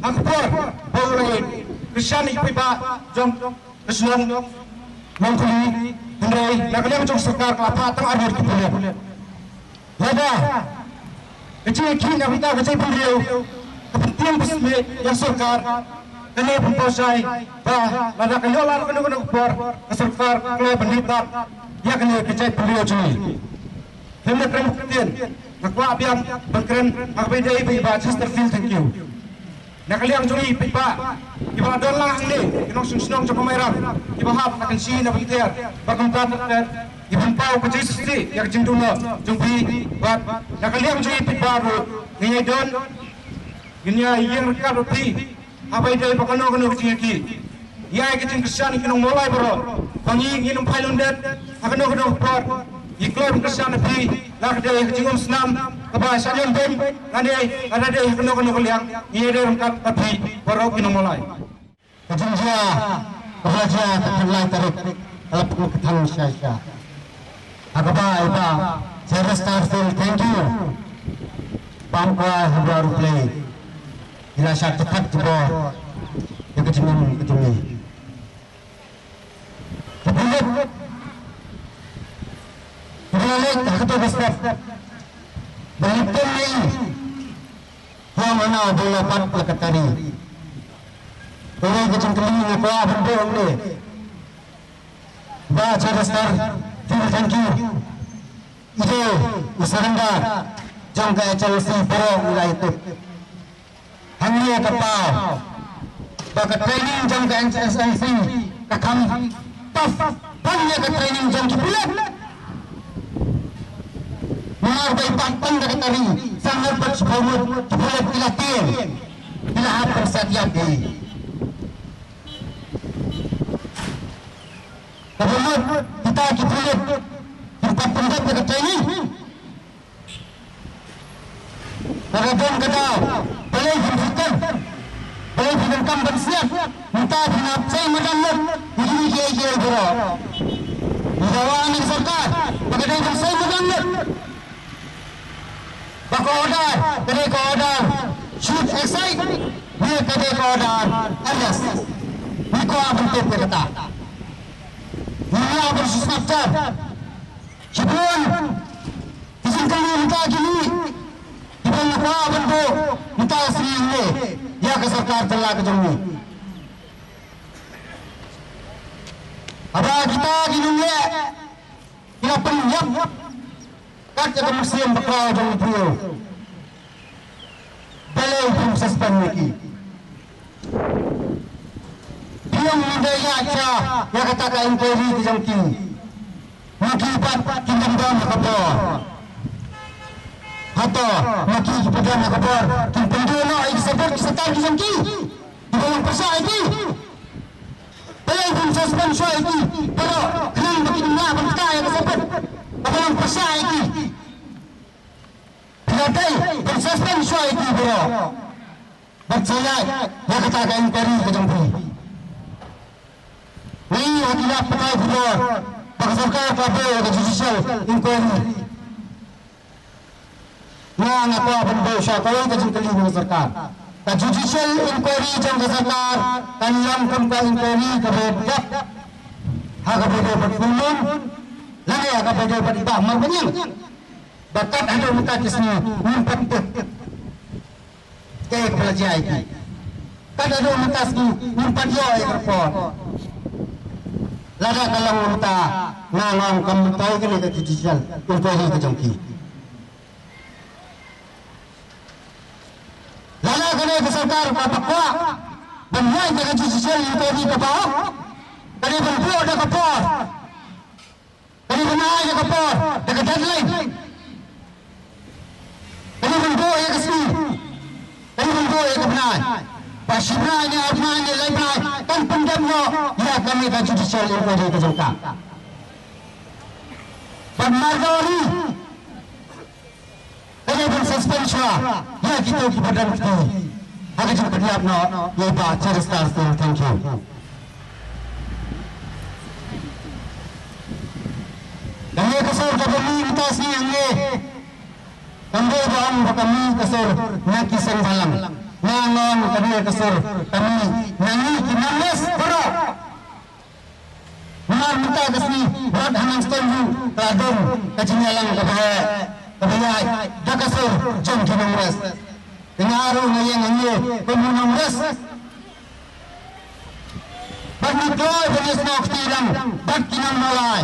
ha ka por ba u la kyrshan ïa ki paidbah jong ka shnong Longkhuli, hynrei na ka liang jong ka sorkar ka la phah tang arngut ki pulit. Lada ka jingïakhih na ka bynta ka jaitbynriew ka pyntieng pynsmit ïa ka sorkar, kane pynpaw shai ba lada ka ïoh lad kano kano ka por ka sorkar ka kloi ban ïoh tad ïa kane ka jaitbynriew jong ngi. Hynrei kren ktien, nga kwah biang ban kren ha kaba ïadei bad i Bah Chesterfield Thangkhiew. Na ka liang jong ngi paidbah kiba la don lang hangne, ki nongshong shnong jong ka Mairang kiba hap na ka Kynshi na Pynthor bad kumta ter ter, ngi pynpaw ka jingsngewsih ïa ka jingduh noh jong phi. Bad na ka liang jong ngi paidbah ruh ngi ïai don, ngin ïa ïeng ryngkat bad phi ha kaba ïadei bad kano kano ka jingïakhih. Ïa ka jingkyrshan ïa ki nong Mawlai baroh ba ngi ngin ym phai lyndet ha kano kano ka por. Ngi kloi ban kyrshan ïa phi la ka dei ha ka jingumsnam kaba shaniah beiñ lane la ka dei ha kano kano ka liang, ngi ïadei ryngkat bad phi baroh ki nong Mawlai. Ka jingjia kaba la jia ka khatlai tarik ka la pynkyntang shisha. Ha kaba i Bah Chesterfield Thangkhiew, bam kwai haba ruh Blei i la shah jingtap jubor ïa ka jingim ka jong ngi. Ki pulit kiba la leit ha kato ka step ba leit kem ïa i, ki ong hana ba u la pat la ka tari. Kawei ka jingkylli nga kwah ban buh hangne, Bah Chesterfield Thangkhiew, i dei u surrender jong ka H L C baroh ngi la ïathuh. Hangne ka paw ba ka training jong ka N S N C ka kham tough ban ïa ka training jong ki pulit. Namar ba i pat tang da ka tari, sangat pat shibun ki pulit ki la tieng, ki la hap ban sat ïap ïa i. Kaba mut kita ki pulit kim pat pyndep ïa ka training. Ka don ka daw, balei phi pyndonkam, balei phi donkam ban siat? Mynta phi nang sei madan lut ïa kine kiei kiei baroh. Ngi dawa na ka sorkar ba ka dei ban sei madan lut. Ba ka order ka dei ka order shoot excite, ne ka dei ka order arrest. Ngi kwah ban tip ïa kata. Ngi kwah ban sngap jar. Shibun ki jingkylli mynta ki mih kiba nga kwah ban buh mynta ka sngi hangne ïa ka sorkar jylla ka jong ngi. Haba kita ki nongleh ki la pynïap kat ïa ka mynsiem bakhraw jong u briew, balei phim suspend ïa ki? Phi ong ym dei ïa ïa kata ka inquiry ka jong ki. Ma ki pat kim dang don ha ka bor. Hato ma ki kiba don ha ka bor kim pynduh noh ïa ki sabut ki satar ki jong ki? Kiba long pyrshah ïa ki. Balei phim suspend shuwa ïa ki baroh khnang ba kin ym lah ban ktah ïa ka sabut kaba long pyrshah ïa ki? Phi la dei ban suspend shuwa ïa ki baroh. Bad sa ïaid ïa kata ka inquiry ka jong phi. Ngi ha ki lad pathai khubor ba ka sorkar ka buh ïa ka judicial inquiry. Nga nga kwah ban buh sha kawei ka jingkylli na ka sorkar. Ka judicial inquiry jong ka sorkar kan long kum ka inquiry kaba dap ha kaba ïadei bad full moon lane ha kaba ïadei bad i Bah Marbaniang. Ba kat haduh mynta ka sngi ngim pat tip kaei kaba la jia ïa ki. Kat haduh mynta ka sngi ngim pat ïoh ïa ka report. Lada ka long mynta nga nga ong kam mynta kane ka judicial inquiry ka jong ki. Lada kane ka sorkar kaba kwah ban ïaid ïa ka judicial inquiry kaba hok, kane ban buh da ka por. Kane ban ai da ka por, da ka deadline. Kane ban buh ïa ka sngi. Kane ban buh ïa ka bnai. Ba shi bnai ne ar bnai ne lai bnai kan pyndep noh ïa kane ka judicial inquiry ka jong ka. Bad mardor hi. Ka dei ban suspend shuwa ïa kito kiba don kti ha ka jingpynïap noh ïa i Bah Cherister Singh. Thank you. Kane ka sur kaba mih mynta ka sngi hangne kam dei ba ong ba ka mih ka sur na ki seng bhalang. Nga nga ong kane ka sur ka mih na ngi ki nongwest baroh. Namar mynta ka sngi wat ha Nongstoiñ ruh ka la don ka jingïalang kaba heh kaba ïaid da ka sur jong ki nongwest. Te nga ruh nga ïeng hangne kum u nongwest. Bad ngi kloi ban ïasnoh kti lang bad ki nong Mawlai.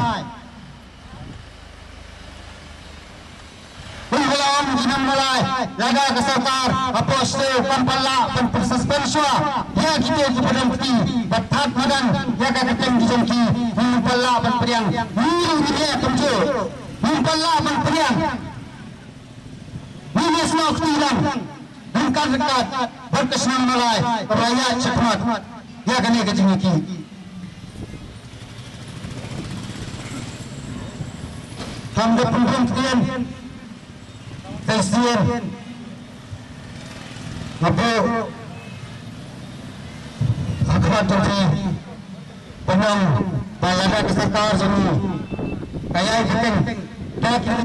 Kumba la ong ki nong Mawlai, lada ka sorkar hapoh shnong kam pat lah ban pynsuspend shuwa ïa kito kiba don kti bad thad madan ïa ka kyrteng ki jong ki, ngim pat lah ban pdiang. Ngi ruh ngi leh kumjuh, ngim pat lah ban pdiang. Ngin ïasnoh kti lang ryngkat ryngkat bad ka shnong Mawlai kaba ïaid shakhmat ïa kane ka jingïakhih. Kham da pynrung ktien, ka sien nga buh ha khmat jong phi ban ong ba lada ka sorkar jong ngi ka ïai bteng da ki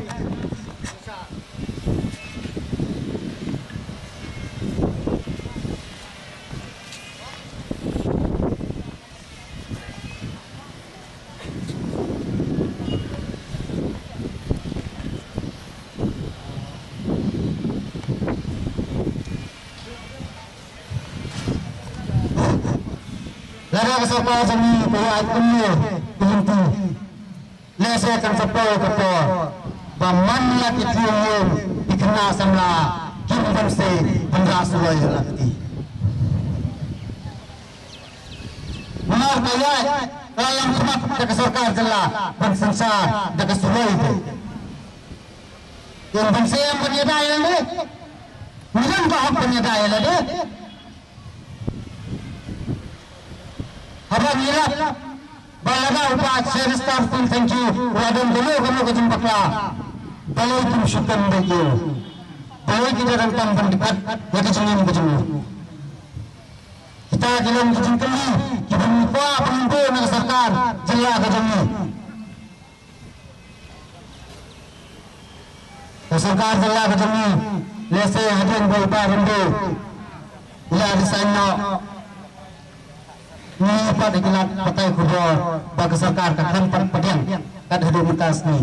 Lada ka sorkar jong ngi ka ïaid kumne ka lynti, lehse kan sa poi ka por ba man la ki tnum ïing ki khynnah samla kim don seh ban rah suloi ha la ka kti. Ka ïaid ka la lam khmat da ka sorkar jylla ban synshar da ka survey. Ïa ban shem ban ïada ïa lade. Ngi don ka hok ban ïada ïa lade. Haba ngi lap ba lada u Bah Sir Star Steel Thanque u la don kano kano ka jingbakla, balei kim shu kynbeit ïa u? Balei ki da donkam ban dkhot ïa ka jingim ka jong u? Kita ki long ki jingkylli kiba ngi kwah ban ïoh na ka sorkar jylla ka jong ngi. Ka sorkar jylla ka jong ngi, lehse hadien ba i Bah Rimdew i la resign noh, ngi pat ki lad batai khubor ba ka sorkar ka kham pat pdiang kat haduh mynta sngi.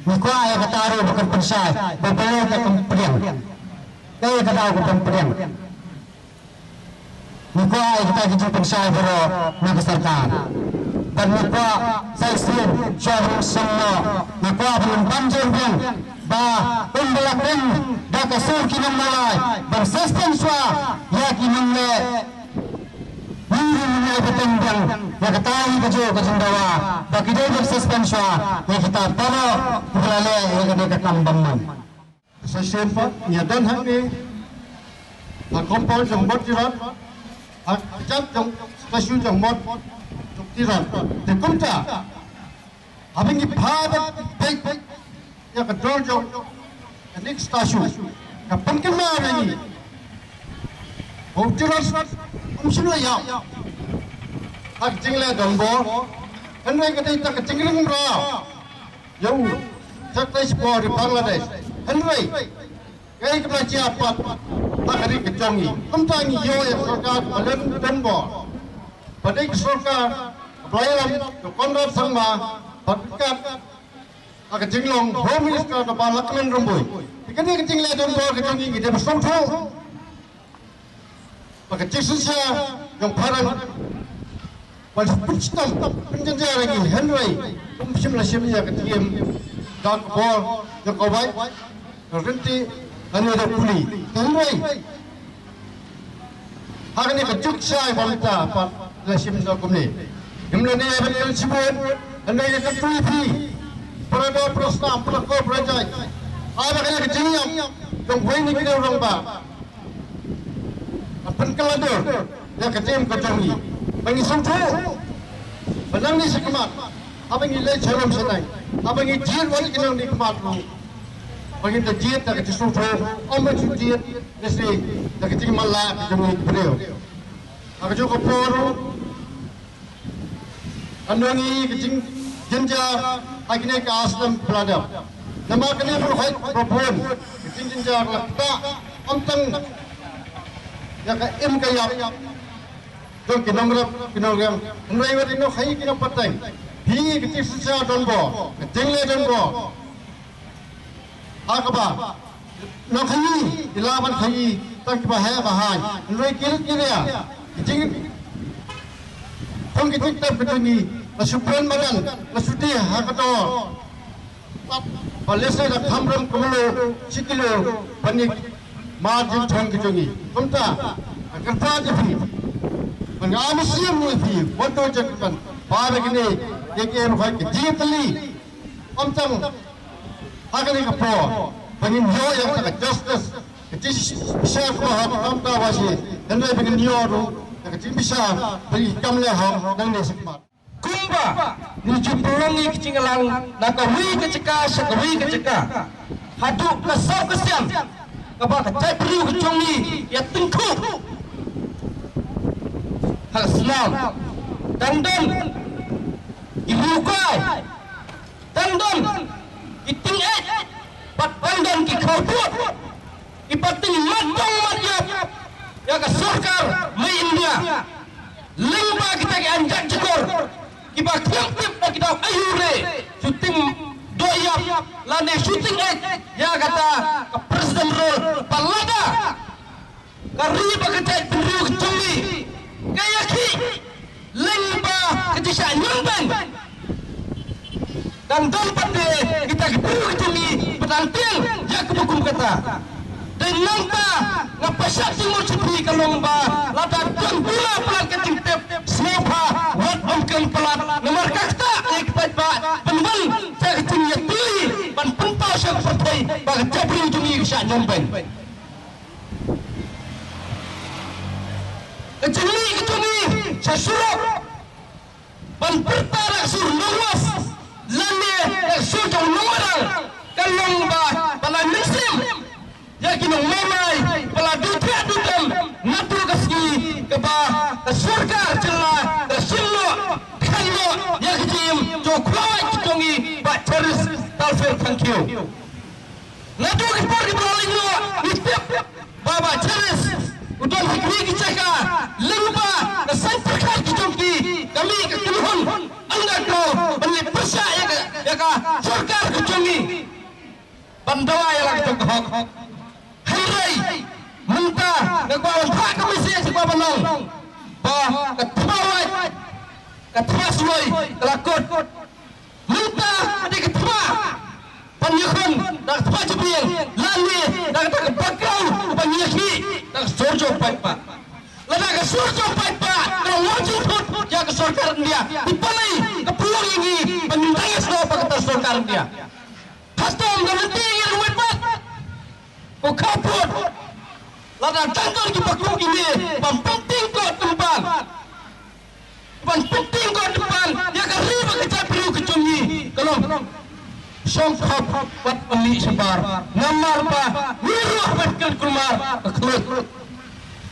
Ngi kwah ïa kata ruh ba kan pynshai ba balei ka kham pdiang. Kaei ka daw ka kham pdiang. Ngi kwah ïa kita ki jingpynshai baroh na ka sorkar. Bad ngi kwah sa shisien shuwa ban sngewbha, ngi kwah ban pynjur biang ba kumba la kren da ka sur ki nongmawlai ban suspend shuwa ïa ki nongleh. Ngi ruh ngi ai bteng biang ïa kata hi kajuh ka jingdawa ba ki dei ban suspend shuwa ïa kita baroh kiba la leh ïa kane ka kam bymman. Sa shisien pat ngi ïa don hangne ha compound jong Mot Tirot, ha kjat jong statue jong Mot jong Tirot. Te kumta haba ngi phah beit ïa ka dur jong kane ka statue, ka pynkynmaw ïa ngi ba u Tirot um shym la ïap ha ka jingleh donbor, hynrei ka dei tang ka jingring mraw ïa u Secretary Spor Bangladesh. Hynrei kaei kaba la jia pat ha ka ri ka jong ngi. Kumta ngi ïoh ïa ka sorkar ba don donbor, ba dei ka sorkar kaba la ïalam da u Conrad Sangma, bad ryngkat ha ka jinglong Home Minister da u Bah Lahkmen Rymbui. Te kane ka jingleh donbor ka jong ngi ngi dei ban sngewthuh. Ba ka jingsynshar jong phareng ban pynshitom pynjynjar ïa ngi, hynrei ym shym la shim ïa ka jingim da ka bor jong ka wait, ka ryntih lane da puli. Hynrei ha kane ka juk shai ba mynta pat la shim da kumne. Ngim lane ban kren shibun, hynrei ïa ka tu ïa phi, para doh para snam, para kor para jait, ha ba kane ka jingïap jong uwei na kine u rangbah ban pynkylla dur ïa ka jingim ka jong ngi. Ba ngi sngewthuh ba nangne shakhmat, haba ngi leit sha rum sha neng, haba ngi jied wat ki nongdie khmat ruh, ba ngin da jied da ka jingsngewthuh, ym ban shu jied lehse da ka jingmala ka jong ngi ki briew. Ha kajuh ka por ruh kan don ngi ka jingjynjar ha kine ki ar snem ba la dep. Namar kane baroh hi, baroh bun ka jingjynjar la ktah, ym tang ïa ka im ka ïap jong ki nongrep ki nongriam, hynrei wat ïa ki nongkhaïi ki nongpateng. Phi, ka jingsynshar donbor, ka jingleh donbor, ha kaba nongkhaïi ki lah ban khaïi tang kiba heh ba haiñ, hynrei ki rit ki ria, ki jingkhong ki jingtep ka jong ngi la shu bun madan, la shu die ha ka dor. Ba lehse la kham rem ka mluh shi kilo ban ïa ki mar jingthung ka jong ngi. Kumta nga kyrpad ïa phi, nga ai mynsiem ïa phi, wat ïa jingkyrpad ba kine ïa ki em khoi ki jingtylli. Ym tang ha kane ka por ba ngin ïoh ïa ka justice, ka jingbishar kaba hok, ym tang ba shi, hynrei ba ngin ïoh ruh ïa ka jingbishar ba ngin kam leh hok nangne shakhmat. Kumba ngi ju pynlong ïa ka jingïalang na kawei ka jaka sha kawei ka jaka, haduh ka saw ka sian kaba ka jaitbynriew ka jong ngi ïa tyngkhuh ha ka snam. Dang don ki riewkai, dang don ki tyngeh, bad dang don ki khawpud kiba tyngmat tong mat ïap ïa ka sorkar mei India. Lyngba kita ki ain jait jukor kiba khlem tip da ki daw aiu re, shu tyngdoh ïap lane shu tyngeh ïa kata ka President Rule, ba lada ka ri bad ka jaitbynriew ka jong ngi ka ïakhih lyngba ka jingshah ñiangbeiñ, dang don pat de kita ki briew ka jong ngi ba dang tieng ïa kaba kum kata. Dei nangta nga pynshai jingmut sha phi ka long ba lada don bun na palat ka jingtip, sngewbha wat Ka jingmih ka jong ngi sha surok ban pyrta da ka sur nongwas lane da ka sur jong nongwarang, ka long ba, ba la mynsiem ïa ki nongmawmai ba la duh thiah duh dem naduh ka sngi kaba ka sorkar jylla ka shim noh, khang noh ïa ka jingim jong u khlawait ka jong ngi Bah Cherish Talfair Thangkhiew. Naduh ki por kiba la leit noh ngi tip ba Bah Cherish u don ha kine ki jaka lyngba ka saiñ pyrkhat ka jong ki, ka mih ka kynhun underground ban leit pyrshah ïa ka, ïa ka sorkar ka jong ngi ban dawa ïa la ka jong ka hok. Hynrei mynta nga kwah ban phah ka message, nga kwah ban ong ba ka thma wait, ka thma suwai ka la kut. Mynta ka dei ka thma ban ïakhun da ka thma jabieng lane da kata ka background ban ïakhih da ka sur jong paidbah. Lada ka sur jong paidbah ka la wan jingthut ïa ka sorkar India, te balei ka pynlong ïa ngi ban ïa snoh bad kata sorkar India? Hato ym don lynti ïa ngi ruh pat? Ko khaput. Lada dang don kiba kuh ïa ngi ban pyntieng kot tympan, ban pyntieng kot tympan ïa ka ri bad ka jaitbynriew ka jong ngi, ka long shong khop bad ym mih shabar. Namar ba ngi ruh ban kren kulmar ka khluit.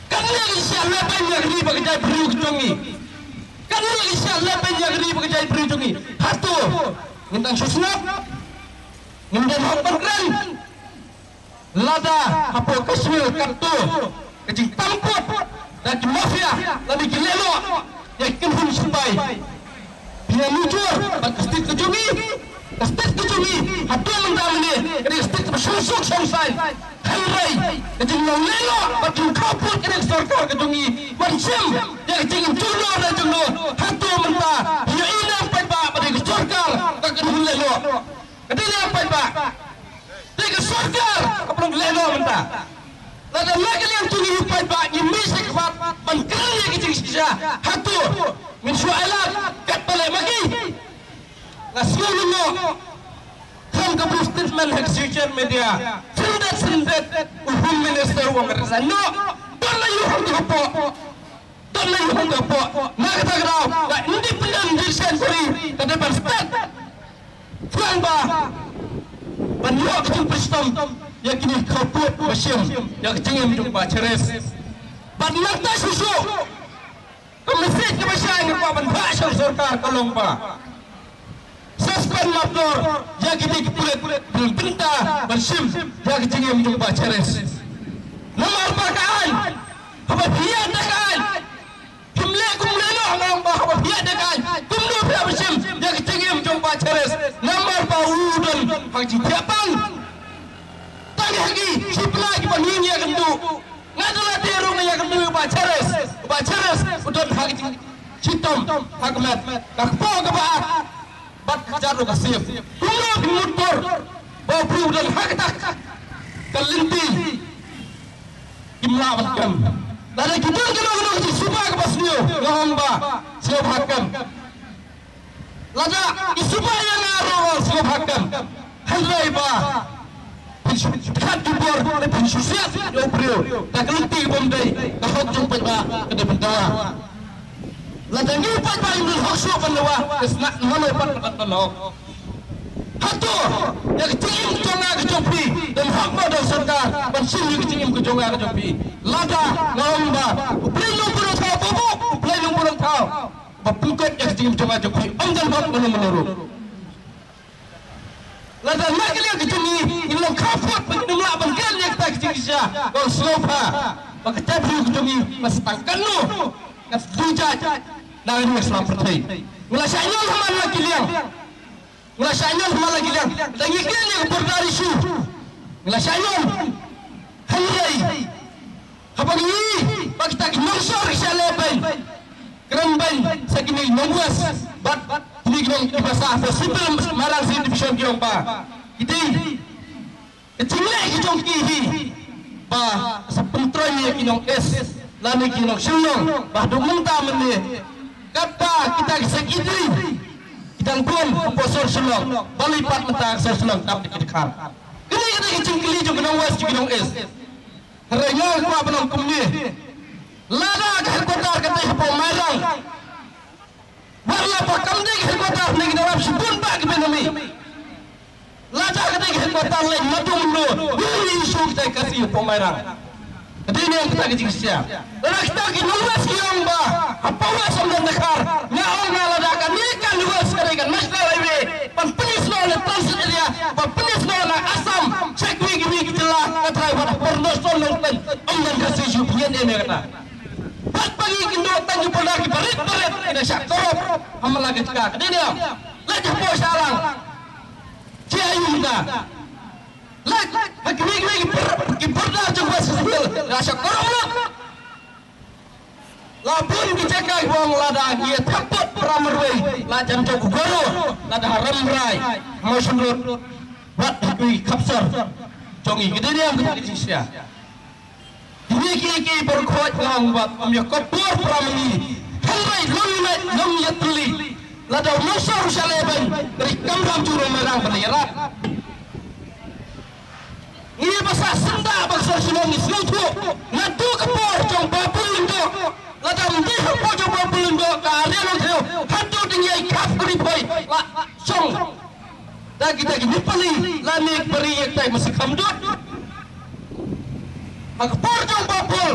Kane ka shah leh beiñ ïa ka ri bad ka jaitbynriew ka jong ngi. Kane ka shah leh beiñ ïa ka ri bad ka jaitbynriew jong ngi. Hato ngin dang shu sngap? Ngin dang hok ban kren? Lada hapoh Kashmir katto ka jingtangkot da ki mafia lane ki lehnoh ïa ki kynhun sipai, phi ïa mujur bad ka state ka jong ngi. Ka state ka jong ngi haduh mynta mynne ka dei ka state kaba shong suk shong saiñ. Hynrei ka jinglong lehnoh bad jingkhawpud ka dei ka sorkar ka jong ngi ban shim ïa ka jingim jongno na jongno. Haduh mynta phi ïohi ne em paidbah ba dei ka sorkar ka kynhun lehnoh? Ka dei ne em paidbah? Dei ka sorkar kaba long lehnoh mynta. Lada na ka liang jong ngi paidbah ngi mih sha khmat ban kren ïa ka jingshisha, hato ngin shu ailad katba leh ma ki? Nga sngew lyngngoh khlem ka bun statement ha ka social media. Syndet syndet u Home Minister u ong ka resign noh. Don la ïoh hangto hapoh. Don la ïoh hangto hapoh. Na kata ka daw ka independent judiciary ka dei ban stet. Khnang ba ban ïoh ka jingpynshitom ïa kine ki khawpud ba shim ïa ka jingim jong Bah Cherish. Bad nangta shuh shuh ka message kaba shai nga kwah ban phah sha ka sorkar ka long ba suspend mapdor ïa kine ki pulit ba bynta ban shim ïa ka jingim jong Bah Cherish. Namar ba ka aiñ haba phi ïa da ka aiñ, phim leh kumno, nga ong ba haba phi ïa da ka aiñ kumno phi hap ban shim ïa ka jingim jong Bah Cherish? Namar ba u don ha ka jingthiah pang. Tang ha ki shipla kiba ngin ïakynduh. Nga da lade ruh nga ïakynduh ïa Bah Cherish. Bah Cherish u don ha ka jingshitom ha ka met, ka kpoh kaba ar bad ka jadu ka siem. Kumno phi mutdur ba u briew u don ha kata ka lynti? Kim lah ban kem. Lada ki don kano kano ka jingsuba kaba sniew, nga ong ba sniew bha kem. Lada ki suba ïa nga ruh, sngewbha kem. Hynrei ba phin shu khat jubor ne phin shu siat ïa u briew da ka lynti bym dei, ka hok jong paidbah ka dei ban dawa. Lada ngi paidbah ngim don hok shuh ban dawa, ka sngewbha mano pat ban don hok? Hato ïa ka jingim jong nga ka jong phi don hok ba don sorkar ban shim ïa ka jingim ka jong nga ka jong phi? Lada nga ong ba u Blei Nongbuh Nongthaw, ba u Blei Nongbuh Nongthaw ba pynkut ïa ka jingim jong nga jong phi, ym don hok mano mano ruh. Lada na ka liang ka jong ngi ngin long khawpud ba ngin ym lah ban kren ïa kata ka jingshisha, nga sngewbha ba ka jaitbynriew ka jong ngi ba sa tang katno ka jingïaid na ka liang sla pyrthei. Nga la shah ñion ha man la ki liang. Nga la shah ñion ha man la ki liang. Da ngi kren ïa ka border issue, nga la shah ñion. Hynrei haba ngi, ba kita ki nongshor ki shah leh beiñ, kren beiñ sa kine ki nong West bad kine ki nong, kiba sah hapoh Central Marang State Division ki ong ba ki dei ka jingleh ki jong ki hi ba sa pyntroiñ ïa ki nong East lane ki nong Shillong ba haduh mynta mynne katba kita ki Seng Idri ki dang bun hapoh sor Shillong, balei pat mynta ka sor Shillong kam dei ka dkhar? Kine Kane ka jingkylli jong ki nong West, jong ki nong East. Hynrei nga kwah ban ong kumne. Lada ka headquarter ka dei hapoh Mairang, wat la ba kam dei ka headquarter ne ki nong West shibun ba ki Benami. Lada ka dei ka headquarter leh naduh mynno, ngi ïohi shuh kita ki Khasi hapoh Mairang. Ka dei ne em kata ka jingshisha? Lada kita ki nong West ki ong ba hapoh West ym don dkhar, nga ong nga lada kane ka West ka dei ka national highway ban pyni snoh na transit area, ban pyni snoh na Assam sha kiwei kiwei ki jylla, ka trai bad ha por Nelson Mandela ym don Khasi shuh, pynïaid ïa kata. Bad ba ngi ki nongtang ki pynlong ki barit barit ki da shah korop ha man la ka jaka. Ka dei ne em? Leit hapoh Shillong. Ki ayu mynta. Leit ha kiwei kiwei ki por, ki por da jong West Khasi Hills, la shah korop lut. La bun ki jaka kiba ong lada ngi ïa thep bud para marwei, la jan jong u Garo, lada ha Rambrai, Mawshynrut, wat ha kiwei ki khapsor jong ngi. Ka dei ne em kata ka jingshisha? Kine kiei kiei baroh khoit nga ong ba ym ïa kop bor para ma ngi. Hynrei long ïa leit, long ïa tylli. Lada u nongshor u shah leh beiñ, ka dei ka kamram jong u nong Mairang ban ïarap. Ngi ba sah syndah ba ka sor Shillong ngi sngewthuh. Naduh ka por jong Babul Lyngdoh, lada ym dei hapoh jong Babul Lyngdoh, ka Area Nongthaw haduh Dingïai, Khap, Kari Phoi la shong da kita ki Nepali lane ki Pari ïa kita ki masi kham dud. Ha ka por jong Babul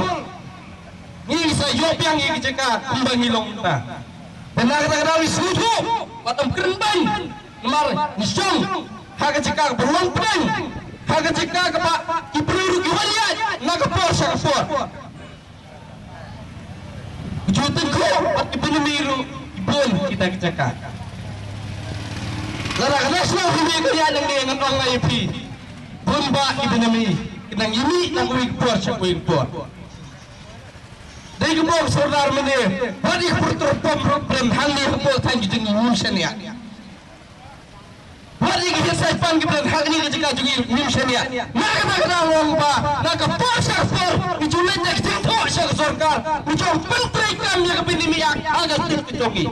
ngi sa ïoh biang ïa ki jaka kumba ngi long mynta. Te na kata ka daw ngi sngewthuh bad ym kren beiñ, namar ngi shong ha ka jaka kaba long pdeng, ha ka jaka kaba ki briew ruh ki wan ïaid na ka por sha ka por. Ki ju tyngkhuh bad ki Benami ruh ki bun kita ki jaka. Lada ka national highway ka ïaid nangne, ngan ong ïa phi, bun bah ki Benami ki nang ïa mih na kawei ka por sha kawei ka por. Dei kumba u Sordar mynne, wat ïa ka pyrthei pom ruh pyrem hangne hapoh thaiñ ka jong ngi, ngim shaniah. Wat ïa ki heh saipan ki pyrem hangne ka jaka jong ngi, ngim shaniah. Na kata ka daw nga ong ba na ka por sha ka por ngi ju leit da ka jingthoh sha ka sorkar, ngi ju pyntreikam ïa ka Benami Act ha ka state ka jong ngi.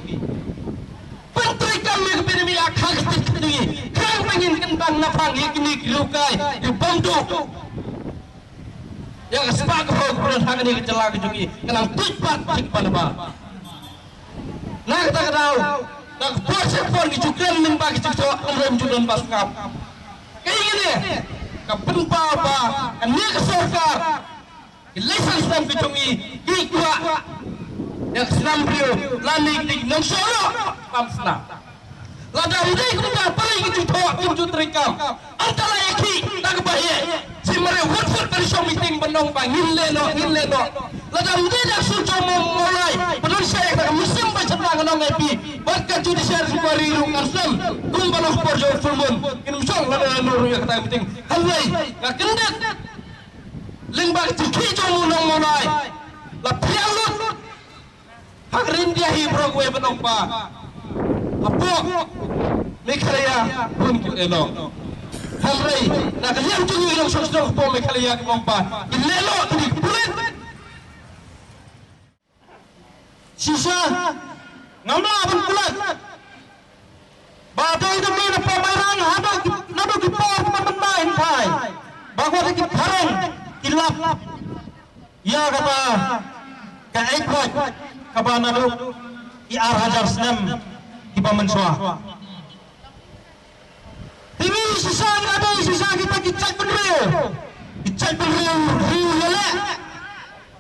Pyntreikam ïa ka Benami Act ha ka state ka jong ngi. Khnang ba ngin kyntang naphang ïa kine ki riewkai, ïa bym duh. Ïa ka spah ka phew ka pyrthei ha kane ka jylla ka jong ngi ka nang tuid pat jingpynban. Na kata ka daw, na ka por sha ka por ngi ju kren lyngba ka jingthoh, hynrei ym ju don ba sngap. Kaei kane? Ka pynpaw ba kane ka sorkar, ki lei san snem ka jong ngi, ki kwah ïa ka snam briew lane ki nongshong ruh bam snam. Lada ym dei kumta, balei ki ju thoh, kim ju treikam? Ynda la ïa khih da kaba heh, shi mareh wut wut ban shong meeting ban ong ba ngin leh noh, ngin leh noh. Lada ym dei da ka sur jong u Maw Mawlai ba don sha ïa ka mynsiem ba shynrang, ngan ong ïa phi, bad ka judicial inquiry ruh ngan shem kumba long ha ka por jong u Full Moon. Ngin ym shong lada la noh ruh ïa kata ka meeting. Hynrei nga kyndit lyngba ka jingkhih jong u nong Mawlai, la phiah lut ha ka ryndia hi baroh kawei ban ong ba hapoh Meghalaya bun ki leh noh. Hynrei na ka liang jong ngi ki nongshong shnong hapoh Meghalaya ki ong ba ki leh noh, ki dei ki pulit. Shisha ngam lah ban klet ba dei da mih napoh Mairang haduh ki, naduh ki por kiba mynta hynrei ba wat ki phareng ki lap ïa kata ka eit wait kaba naduh ki ar hajar snem kiba mynshuwa. Te ngi shisha ngi la dei shisha kita ki jaitbynriew, ki jaitbynriew riew ïaleh,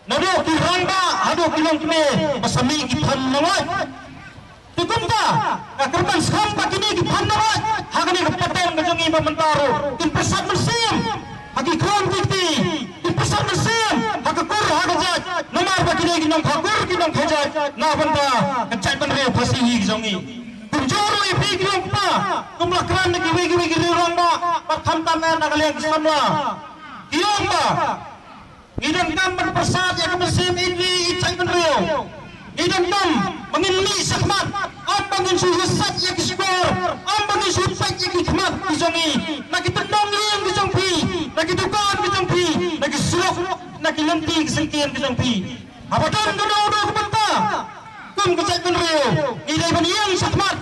naduh ki rangbah haduh ki longkmie ba sa mih ki phan nongwait. Te kumta nga kyrmen skhem ba kine ki phan nongwait ha kane ka pateng ka jong ngi ba mynta ruh kin pyrsad mynsiem ha ki khun ki kti, kin pyrsad mynsiem ha ka kur ha ka jait, namar ba kine ki nongkha kur ki nongkha jait na bynta ka jaitbynriew Khasi hi ki jong ngi. Kumjuh ruh ïa phi ki nongkpa, kum la kren na kiwei kiwei ki riew rangbah bad khamtam eh na ka liang ki samla, ki ong ba ngi donkam ban pyrsad ïa ka mynsiem ïeit ri ïeit jaitbynriew. Ngi donkam ba ngin mih shakhmat, ym ba ngin shu ïuh sait ïa ki shkor, ym ba ngin shu peit ïa ki khmat ki jong ngi na ki tyndong ïing ki jong phi, na ki dukan ki jong phi, na ki surok, na ki lynti ki syngkien ki jong phi. Haba don kano kano ka bynta kum ka jaitbynriew, ngi dei ban ïeng shakhmat,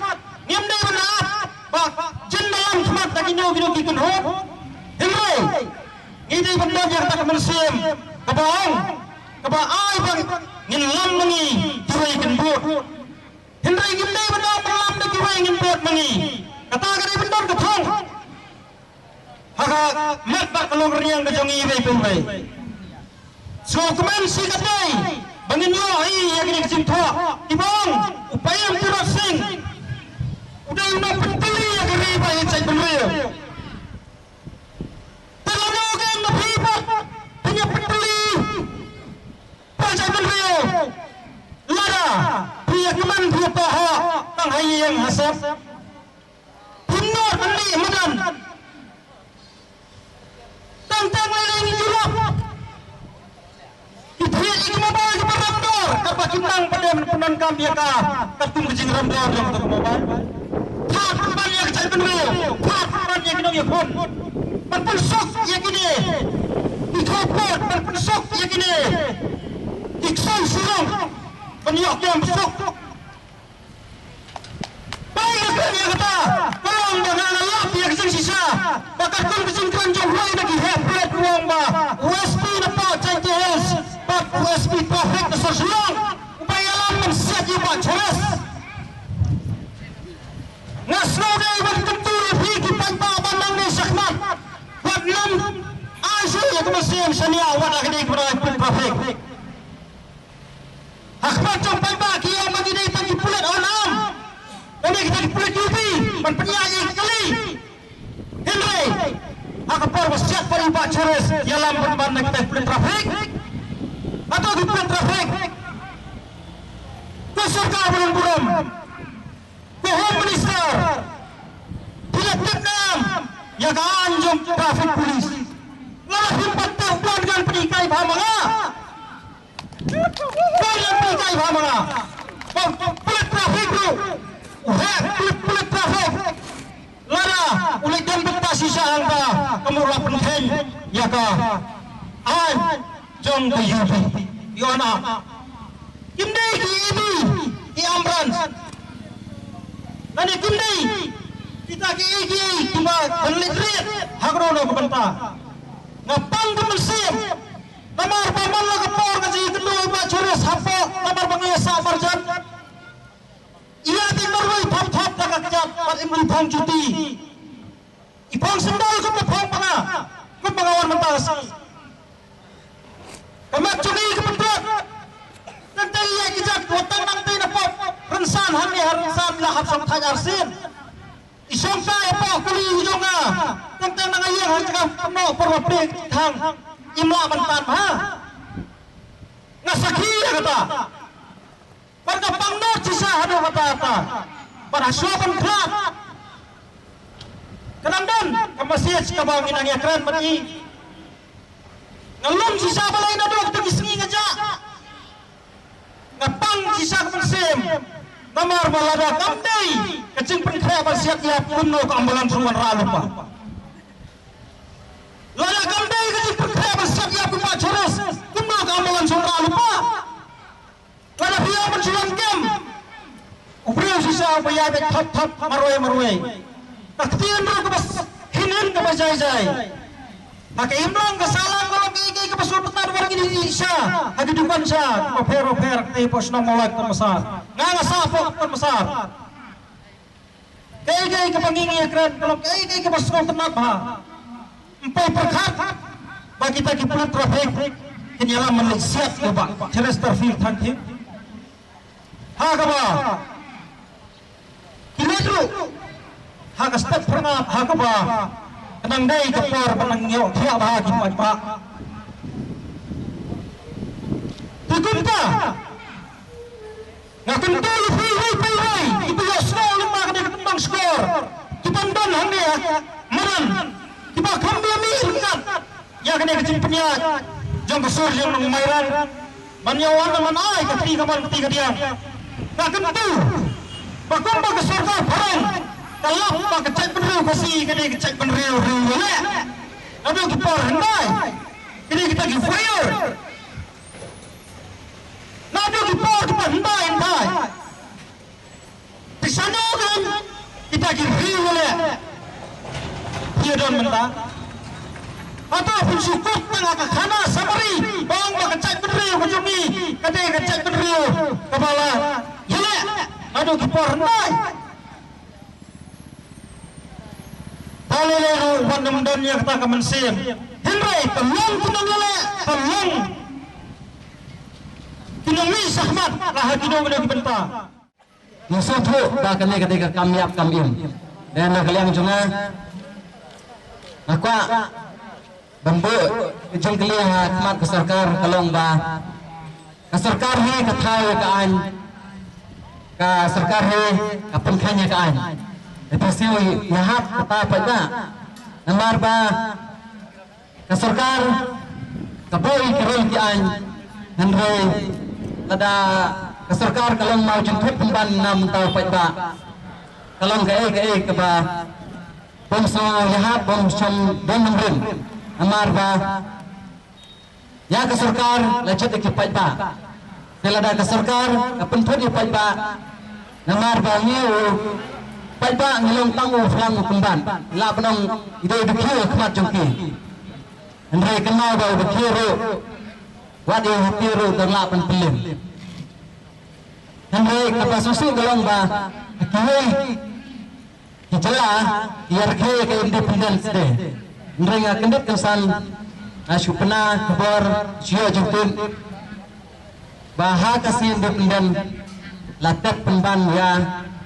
ngim dei ban ap ba jin da ïeng khmat da kino kino ki kynhun. Hynrei ban don ïa kata ka mynsiem kaba ong, kaba ai ba ngin lam ma ngi kiwei kin bud. Hynrei ngim dei ban ong ba lam da kiwei ngin bud ma ngi. Kata ka dei ban don ka thong ha ka met bad ka longriang ka jong ngi iwei pa iwei. Sngewkmen shi katdei ba ngin ïoh ïa kine ki jingthoh kiba ong u Payam Tirot Sing u dei u nongpyntylli ïa ka ri bad ïa ka jaitbynriew. Te lano kein na phi pat phin ïa pyntylli ïa ka jaitbynriew lada phi ïa kmen phi ïa tohkit tang ha ïing ha sem. Pynnoh ban leh madan. Tang tang lei lei ngi julap. Ki thied ïa ki mobile kiba ram dor katba ki nang pat dei ban pyndonkam ïa ka katkum ka jingram dor jong ka mobile. Thad pynban ïa ka jaitbynriew, thad pynban ïa ki nongïakhun. Ban pynsuk ïa kine ki khawpot, ban pynsuk ïa kine ki ksai shilliang. Ban ïoh kem suk. Ba ïa ka ïa kata ka long ba nga nga lap ïa ka jingshisha ba katkum ka jingkren jong u na ki heh pulit u ong ba u S P na Pawjai Hills bad u S P traffic na sor Shillong u ba ïalam ban siat ïa u Bah Charles. Nga sngewdei ban kyntu ïa phi ki paidbah ba nang ne shakhmat bad nang ai shuh ïa ka mynsiem shaniah wat ha ka dei ka bynta traffic. Ha khmat jong paidbah ki ong ba ngi dei tang ki pulit unarmed. Ngi dei kita ki pulit U P ban pynïaid ïa ki kali. Hynrei ha ka por ba siat pat ïa u Bah Charles ïalam pynban na kita ki pulit traffic. Hato ki pulit traffic ka sorkar ba don burom, ka Home Minister, phi la tip ne em ïa ka aiñ jong traffic police? Lada phim pat tip, phi ngan pynhikai bha ma nga. Phi ngan pynhikai bha ma nga. Ba pulit traffic ruh, u heh pulit, pulit traffic, lada u leit don bynta shisha hangta, ka mut la pynkheiñ ïa ka aiñ jong ka U P. Ïa na kim dei ki A B, ki armed branch. Lane kim dei kita ki A K, kiba ban leit ried ha kano kano ka bynta. Nga pang ka mynsiem. Namar ba man la ka por ka jingïakynduh i Bah Charles hapoh, namar ba ngi ïa sah marjan. Ïa dei marwei thap thap da ka kjat bad im ri phong juti. I phong syndol kum ka phong ba nga, kum ba nga wan mynta ka sngi. Ka met jong i ka pyntrot. Tang tang ïa ki jait wat tang nang tei na pop. Rynsan hangne ha rynsan la hap shong thait arsien. I shong sa ïa pop kali i jong nga. Tang tang nang ïa ha jaka pynnoh por la pek thang. Im lah ban tan ha. Nga sakhi ïa kata. Bad ka pang noh shisha haduh katta katta. Bad ha shuwa ban khlad, ka dang don ka message kaba ngi nang ïakren bad ngi. Nga lum shisha balei naduh kito ki sngi nga jah. Nga pang shisha ka mynsiem. Namar ba lada kam dei ka jingpynkhreh ban siat ïap, kumno ka ambulance ruh wanrah lypa? Lada kam dei ka jingpynkhreh ban siat ïap u Bah Charles, kumno ka ambulance wanrah lypa? Lada phi ïa ban shu wan kem, u briew shisha uba ïaid beit thap thap marwei marwei. Ka ktien ruh kaba s-, hynnin kaba jai jai. Ha ka imlang ka sahlang ka long kaei kaei kaba sngewtynnat, wat ngi ïa sha ha ki dukan sha kiba pher ba pher, katei hapoh shnong Mawlai, Kynmasar. Nga nga sah hapoh Kynmasar. Kaei kaei kaba ngi ngi ïakren ka long kaei kaei kaba sngewtynnat bha. Ym poi pyrkhat ba kita ki pulit traffic kin ïalam ban leit siat ïa u Bah Charles Starfield Thangkhiew. Ha kaba ki leit ruh ha ka step phyrngap, ha kaba ka dang dei ka por ba nang ïoh thiah bha ki paidbah. Te kumta nga kyntu ïa phi iwei pa iwei kiba ïohsngew lyngba kane ka kyndong shkor, kiban don hangne madan, kiba kham ïa mih ryngkat ïa kane ka jingpynïaid jong ka sur jong nong Mairang ban ïa wan ban ai ka kti kamon kti kadiang. Nga kyntu ba kumba ka sorkar phareng ka lap ba ka jaitbynriew Khasi ka dei ka jaitbynriew riew ïaleh. Naduh ki por hyndai ki dei kita ki warrior. Naduh ki por kiba hyndai hyndai. Te shano kan kita ki riew ïaleh ïa don mynta. Hato phin shu kut tang ha ka khana summary ba ong ba ka jaitbynriew ka jong ngi ka dei ka jaitbynriew kaba la ïaleh haduh ki por hyndai. Balei lei ruh wat nym don ïa kata ka mynsiem. Hynrei ka long ki nongïaleh, ka long ki nongmih shakhmat la ha kino kino ki bynta. Nga sngewthuh ba kane ka dei ka kam ïap kam im. Te na ka liang jong nga, nga kwah ban buh ka jingkylli ha khmat ka sorkar, ka long ba ka sorkar hi ka thaw ïa ka aiñ, ka sorkar hi ka pynkheiñ ïa ka aiñ. Te phi siew ïahap kata paidbah. Namar ba ka sorkar ka buh ïa ki rul ki aiñ, hynrei lada ka sorkar ka long mawjynthut pynban na mynta u paidbah, ka long kaei kaei kaba bym sngewhap, bym shym don nongrim. Namar ba ïa ka sorkar la jied ïa ki paidbah. Te lada ka sorkar ka pynthut ïa paidbah, namar ba ngi u paidbah ngi long tang u phlang u kymban, lah ban ong i dei u dkhiew ha khmat jong ki. Hynrei kynmaw ba u dkhiew ruh, wat ïa u hati ruh dang lah ban pynlip. Hynrei kaba sngewsih ka long ba ha kiwei ki jylla ki ïa rakhe ïa ka Independence Day. Hynrei nga kyndit kynsan, nga shu pynah khubor, shu ïoh jingtip ba ha ka sngi Independence la tet pynban ïa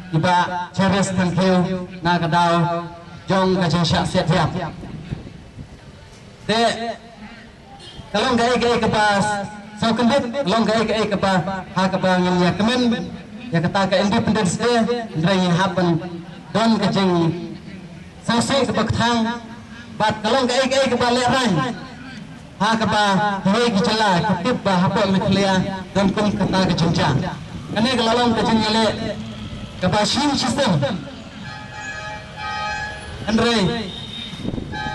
i Bah Cherish Thangkhiew na ka daw jong ka jingshah siat ïap. Te ka long kaei kaei kaba sngewkyndit, ka long kaei kaei kaba ha kaba ngin ïa kmen ïa kata ka Independence Day, hynrei ngi hap ban don ka jingsngewsih kaba kthang, bad ka long kaei kaei kaba lehraiñ ha kaba kiwei ki jylla ki tip ba hapoh Meghalaya don kum kata ka jingjia. Kane ka la long ka jingïaleh kaba shim shisien. Hynrei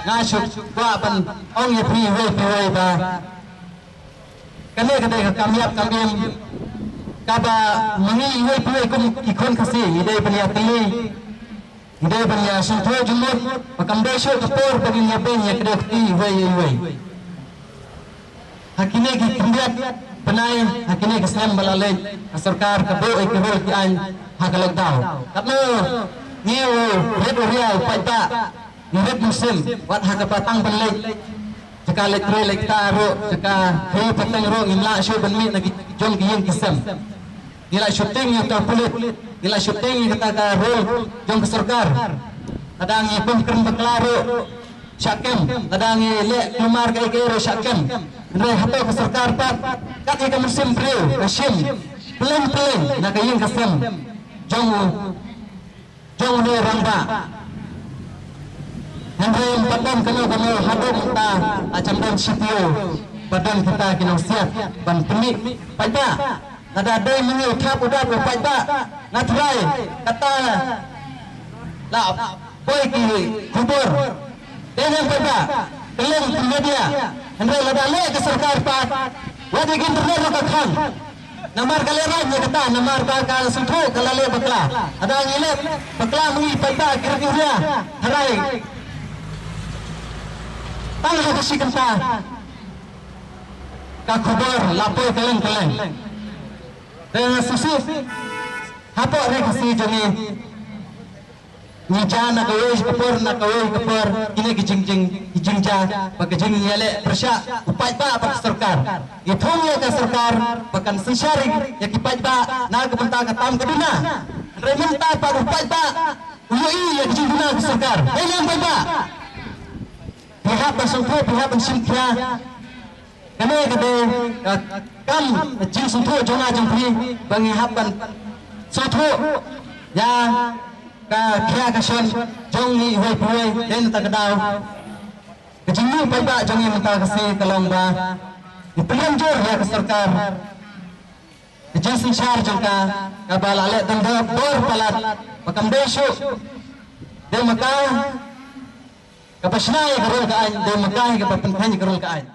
nga shu kwah ban ong ïa phi iwei pa iwei ba kane ka dei ka kam ïap kam im kaba ma ngi iwei pa iwei kum ki khun Khasi ngi dei ban ïatylli, ngi dei ban ïasngewthuh jingmut ba kam dei shuh ka por ba ngin ïabeiñ ïa ka dei ka kti iwei ïa iwei. Ha kine ki khyndiat bnai, ha kine ki snem ba la leit, ka sorkar ka buh ïa ki rul ki aiñ ha ka lockdown. Katno ngi u rit u ria u paidbah, ngi rit mynsiem, wat ha kaba tang ban leit jaka leit trei leit kta ruh, jaka khaïi pateng ruh ngim lah shuh ban mih na ki jong ki ïing ki sem. Ngi la shooting ïa ka pulit, ngi la shooting ïa kata ka rul jong ka sorkar. Lada ngi pynkhraw bakla ruh shah kem, lada ngi leh kulmar kaei kaei ruh shah kem. Hynrei hato ka sorkar pat kat ïa ka mynsiem briew ka shim pyllein pyllein na ka ïing ka sem jong u, jong une u rangbah. Hynrei ym pat don kano kano haduh mynta, la jan don shiteng ba don kita ki nongsiat ban pynmih paidbah. Lada dei ma ngi u thap u dap u paidbah, nga tharai kata la poi ki khubor. Dei ne em paidbah, kylleng ki media. Hynrei lada leh ka sorkar pat, wat ïa ka internet ruh ka khang. Namar ka lehraiñ ïa kata, namar ba ka sngewthuh ka la leh bakla. Lada ngi leh bakla ma ngi paidbah ki rit ki ria, tharai tang ha ka shi kynta ka khubor la poi kylleng kylleng. Te nga sngewsih hapoh ri Khasi jong ngi, ngi ja na kawei ka por na kawei ka por kine ki jingjia, ki jingjia bad ka jingïaleh pyrshah u paidbah bad ka sorkar. Ngi thung ïa ka sorkar ba kan synshar ïa ki paidbah na ka bynta ka tam ka duna. Hynrei mynta pat u paidbah u ïohi ïa ka jingduna ka sorkar. Hei nang paidbah, phi hap ban sngewthuh, phi hap ban shim khia. Kane ka dei ka kam jingsngewthuh jong nga jong phi ba ngi hap ban sngewthuh ïa ka khia ka shon jong ngi iwei pa iwei. Dei na kata ka daw ka jingmut paidbah jong ngi mynta ka sngi ka long ba ngi pynlong jur ïa ka sorkar, ka jingsynshar jong ka kaba la leh dang dor palat ba kam dei shuh. Dei ma ka kaba shna ïa ka rul ka aiñ, dei ma ka hi kaba pynkheiñ ïa ka rul ka aiñ.